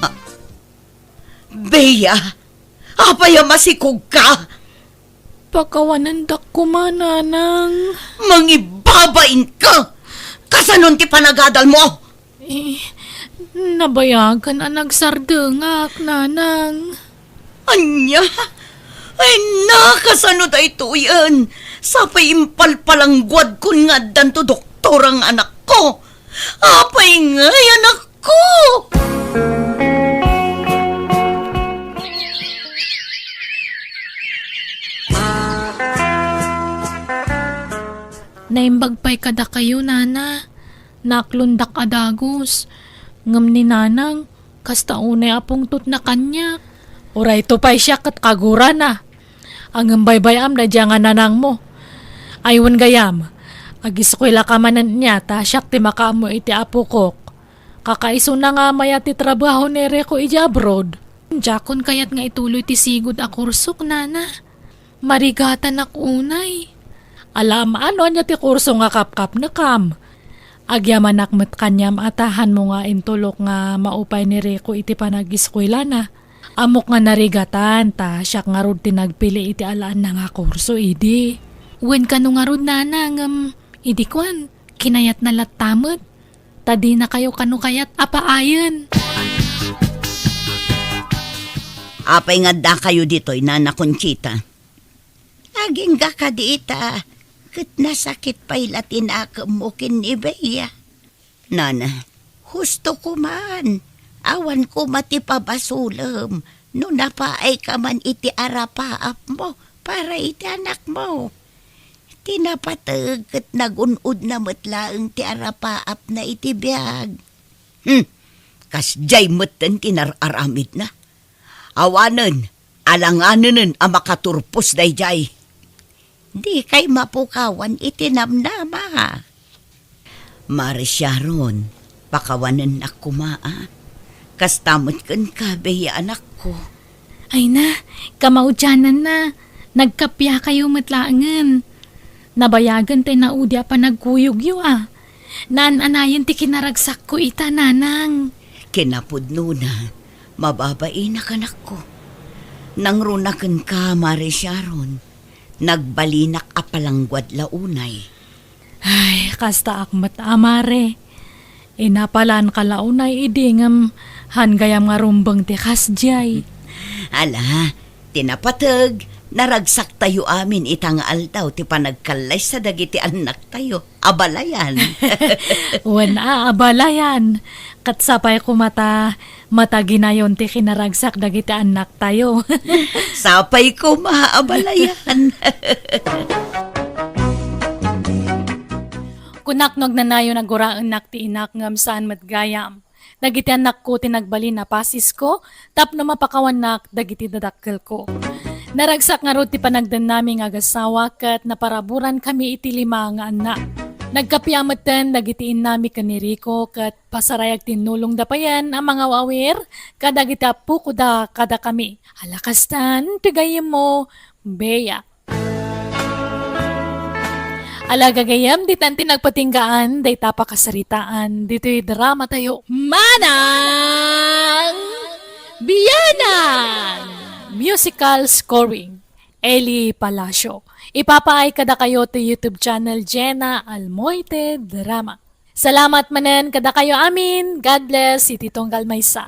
Ah, Bea, apay a masikogka? Pakawanendak koma, Nanang. Mangibabainka! Kasanon ti panagadalmo? Eh, nabayagan a nagsardengak, Nanang. Ania? Ay, nakasano daytoyen? Sapay impalpalangguadkon nga addanto doktor nga anakko. Apay ngay, anakko? Naimbag pay kadakayo, Nana. Naaklondak a dagus. Ngem ni Nanang, kasta unay a pungtotna kaniak. Urayto pay siak ket kagurana. Ngem baybay-am daydiay nga nanangmo. Ay wen gayam, agiskuelaka manen nia ta siak ti makaammo iti apokok. Kakaisuna nga mayat ti trabaho ni Rico idiay abroad. Diakon kayat nga ituloy ti sigud a kursok, Nana. Marigatanak unay. Ala, maano ania ti kurso nga kapkapnekam? Agyamanak met kaniam a tahanmo nga intulok nga maupay ni Rico iti panagiskuelana. Ammok nga narigatan ta siak ngarud ti nagpili iti alaenna nga kurso idi. Wen kano ngarud, Nana, ngem idi kuan, kinayatna latta met. Ta dinakayo kano kayat a paayen. Apay nga addakayo ditoy, Nana Conchita? Agingga kadi ita, ket nasakit pay la ti nakemmo ken ni Bea. Nana, husto koman, awan koma ti pabasolem no napaayka man iti arapaapmo para iti anakmo. Ti napateg ket nagun-odna met laeng ti arapaapna iti biag. Hmm, kasdiay metten ti nar-aramidna. Awanen, alanganenen a makaturpos daydiay. Dikay mapukawan iti namnama. Mare Sharon, pakawanennak koma a. Kasta met kenka, Bea, anakko. Ay na, kamaudiananna. Nagkapiakayo met laengen. Nabayagen ti naudi a panagkuyogyo a. Naan-anayen ti kinaragsakko ita, Nanang. Kinapudnona, mababainak, anakko. Nangruna kenka, Mare Sharon. Nagbalinak a palangguad la unay. Ay, kastaak met a, Mare. Inapalanka la unay idi ngem han gayam nga rumbeng ti kasdiay. Ala, ti napateg, naragsaktayo amin ita nga aldaw ti panagkallaysa dagiti annaktayo. Abalayan. Wen a, abalayan. Ket sapay koma ta mataginayon ti kinaragsak dagiti annaktayo. Sapay koma, abalayan. Kunak no agnanayon a guraennak ti inak ngem saan met gayam. Dagiti annakko ti nagbalin a pasisko tapno mapakawannak dagiti dadakkelko. Naragsak ngarud ti panagdennami nga agasawa ket naparaburan kami iti lima nga annak. Nagkapia metten dagiti innami ken ni Rico ket pasarayag ti nulongda payen a mangaw-awir kadagiti appokoda kadakami. Ala kastan ti gayyemmo, Bea. Ala gagayyem, ditan ti nagpatinggaan dayta pakasaritaan ditoy dramatayo, Manang Bianang! Musical scoring, Eli Palacio. Ipapaay kadakayo ti YouTube channel Jenna Almoite Drama. Salamat manen kadakayo amin. God bless iti tunggal maysa.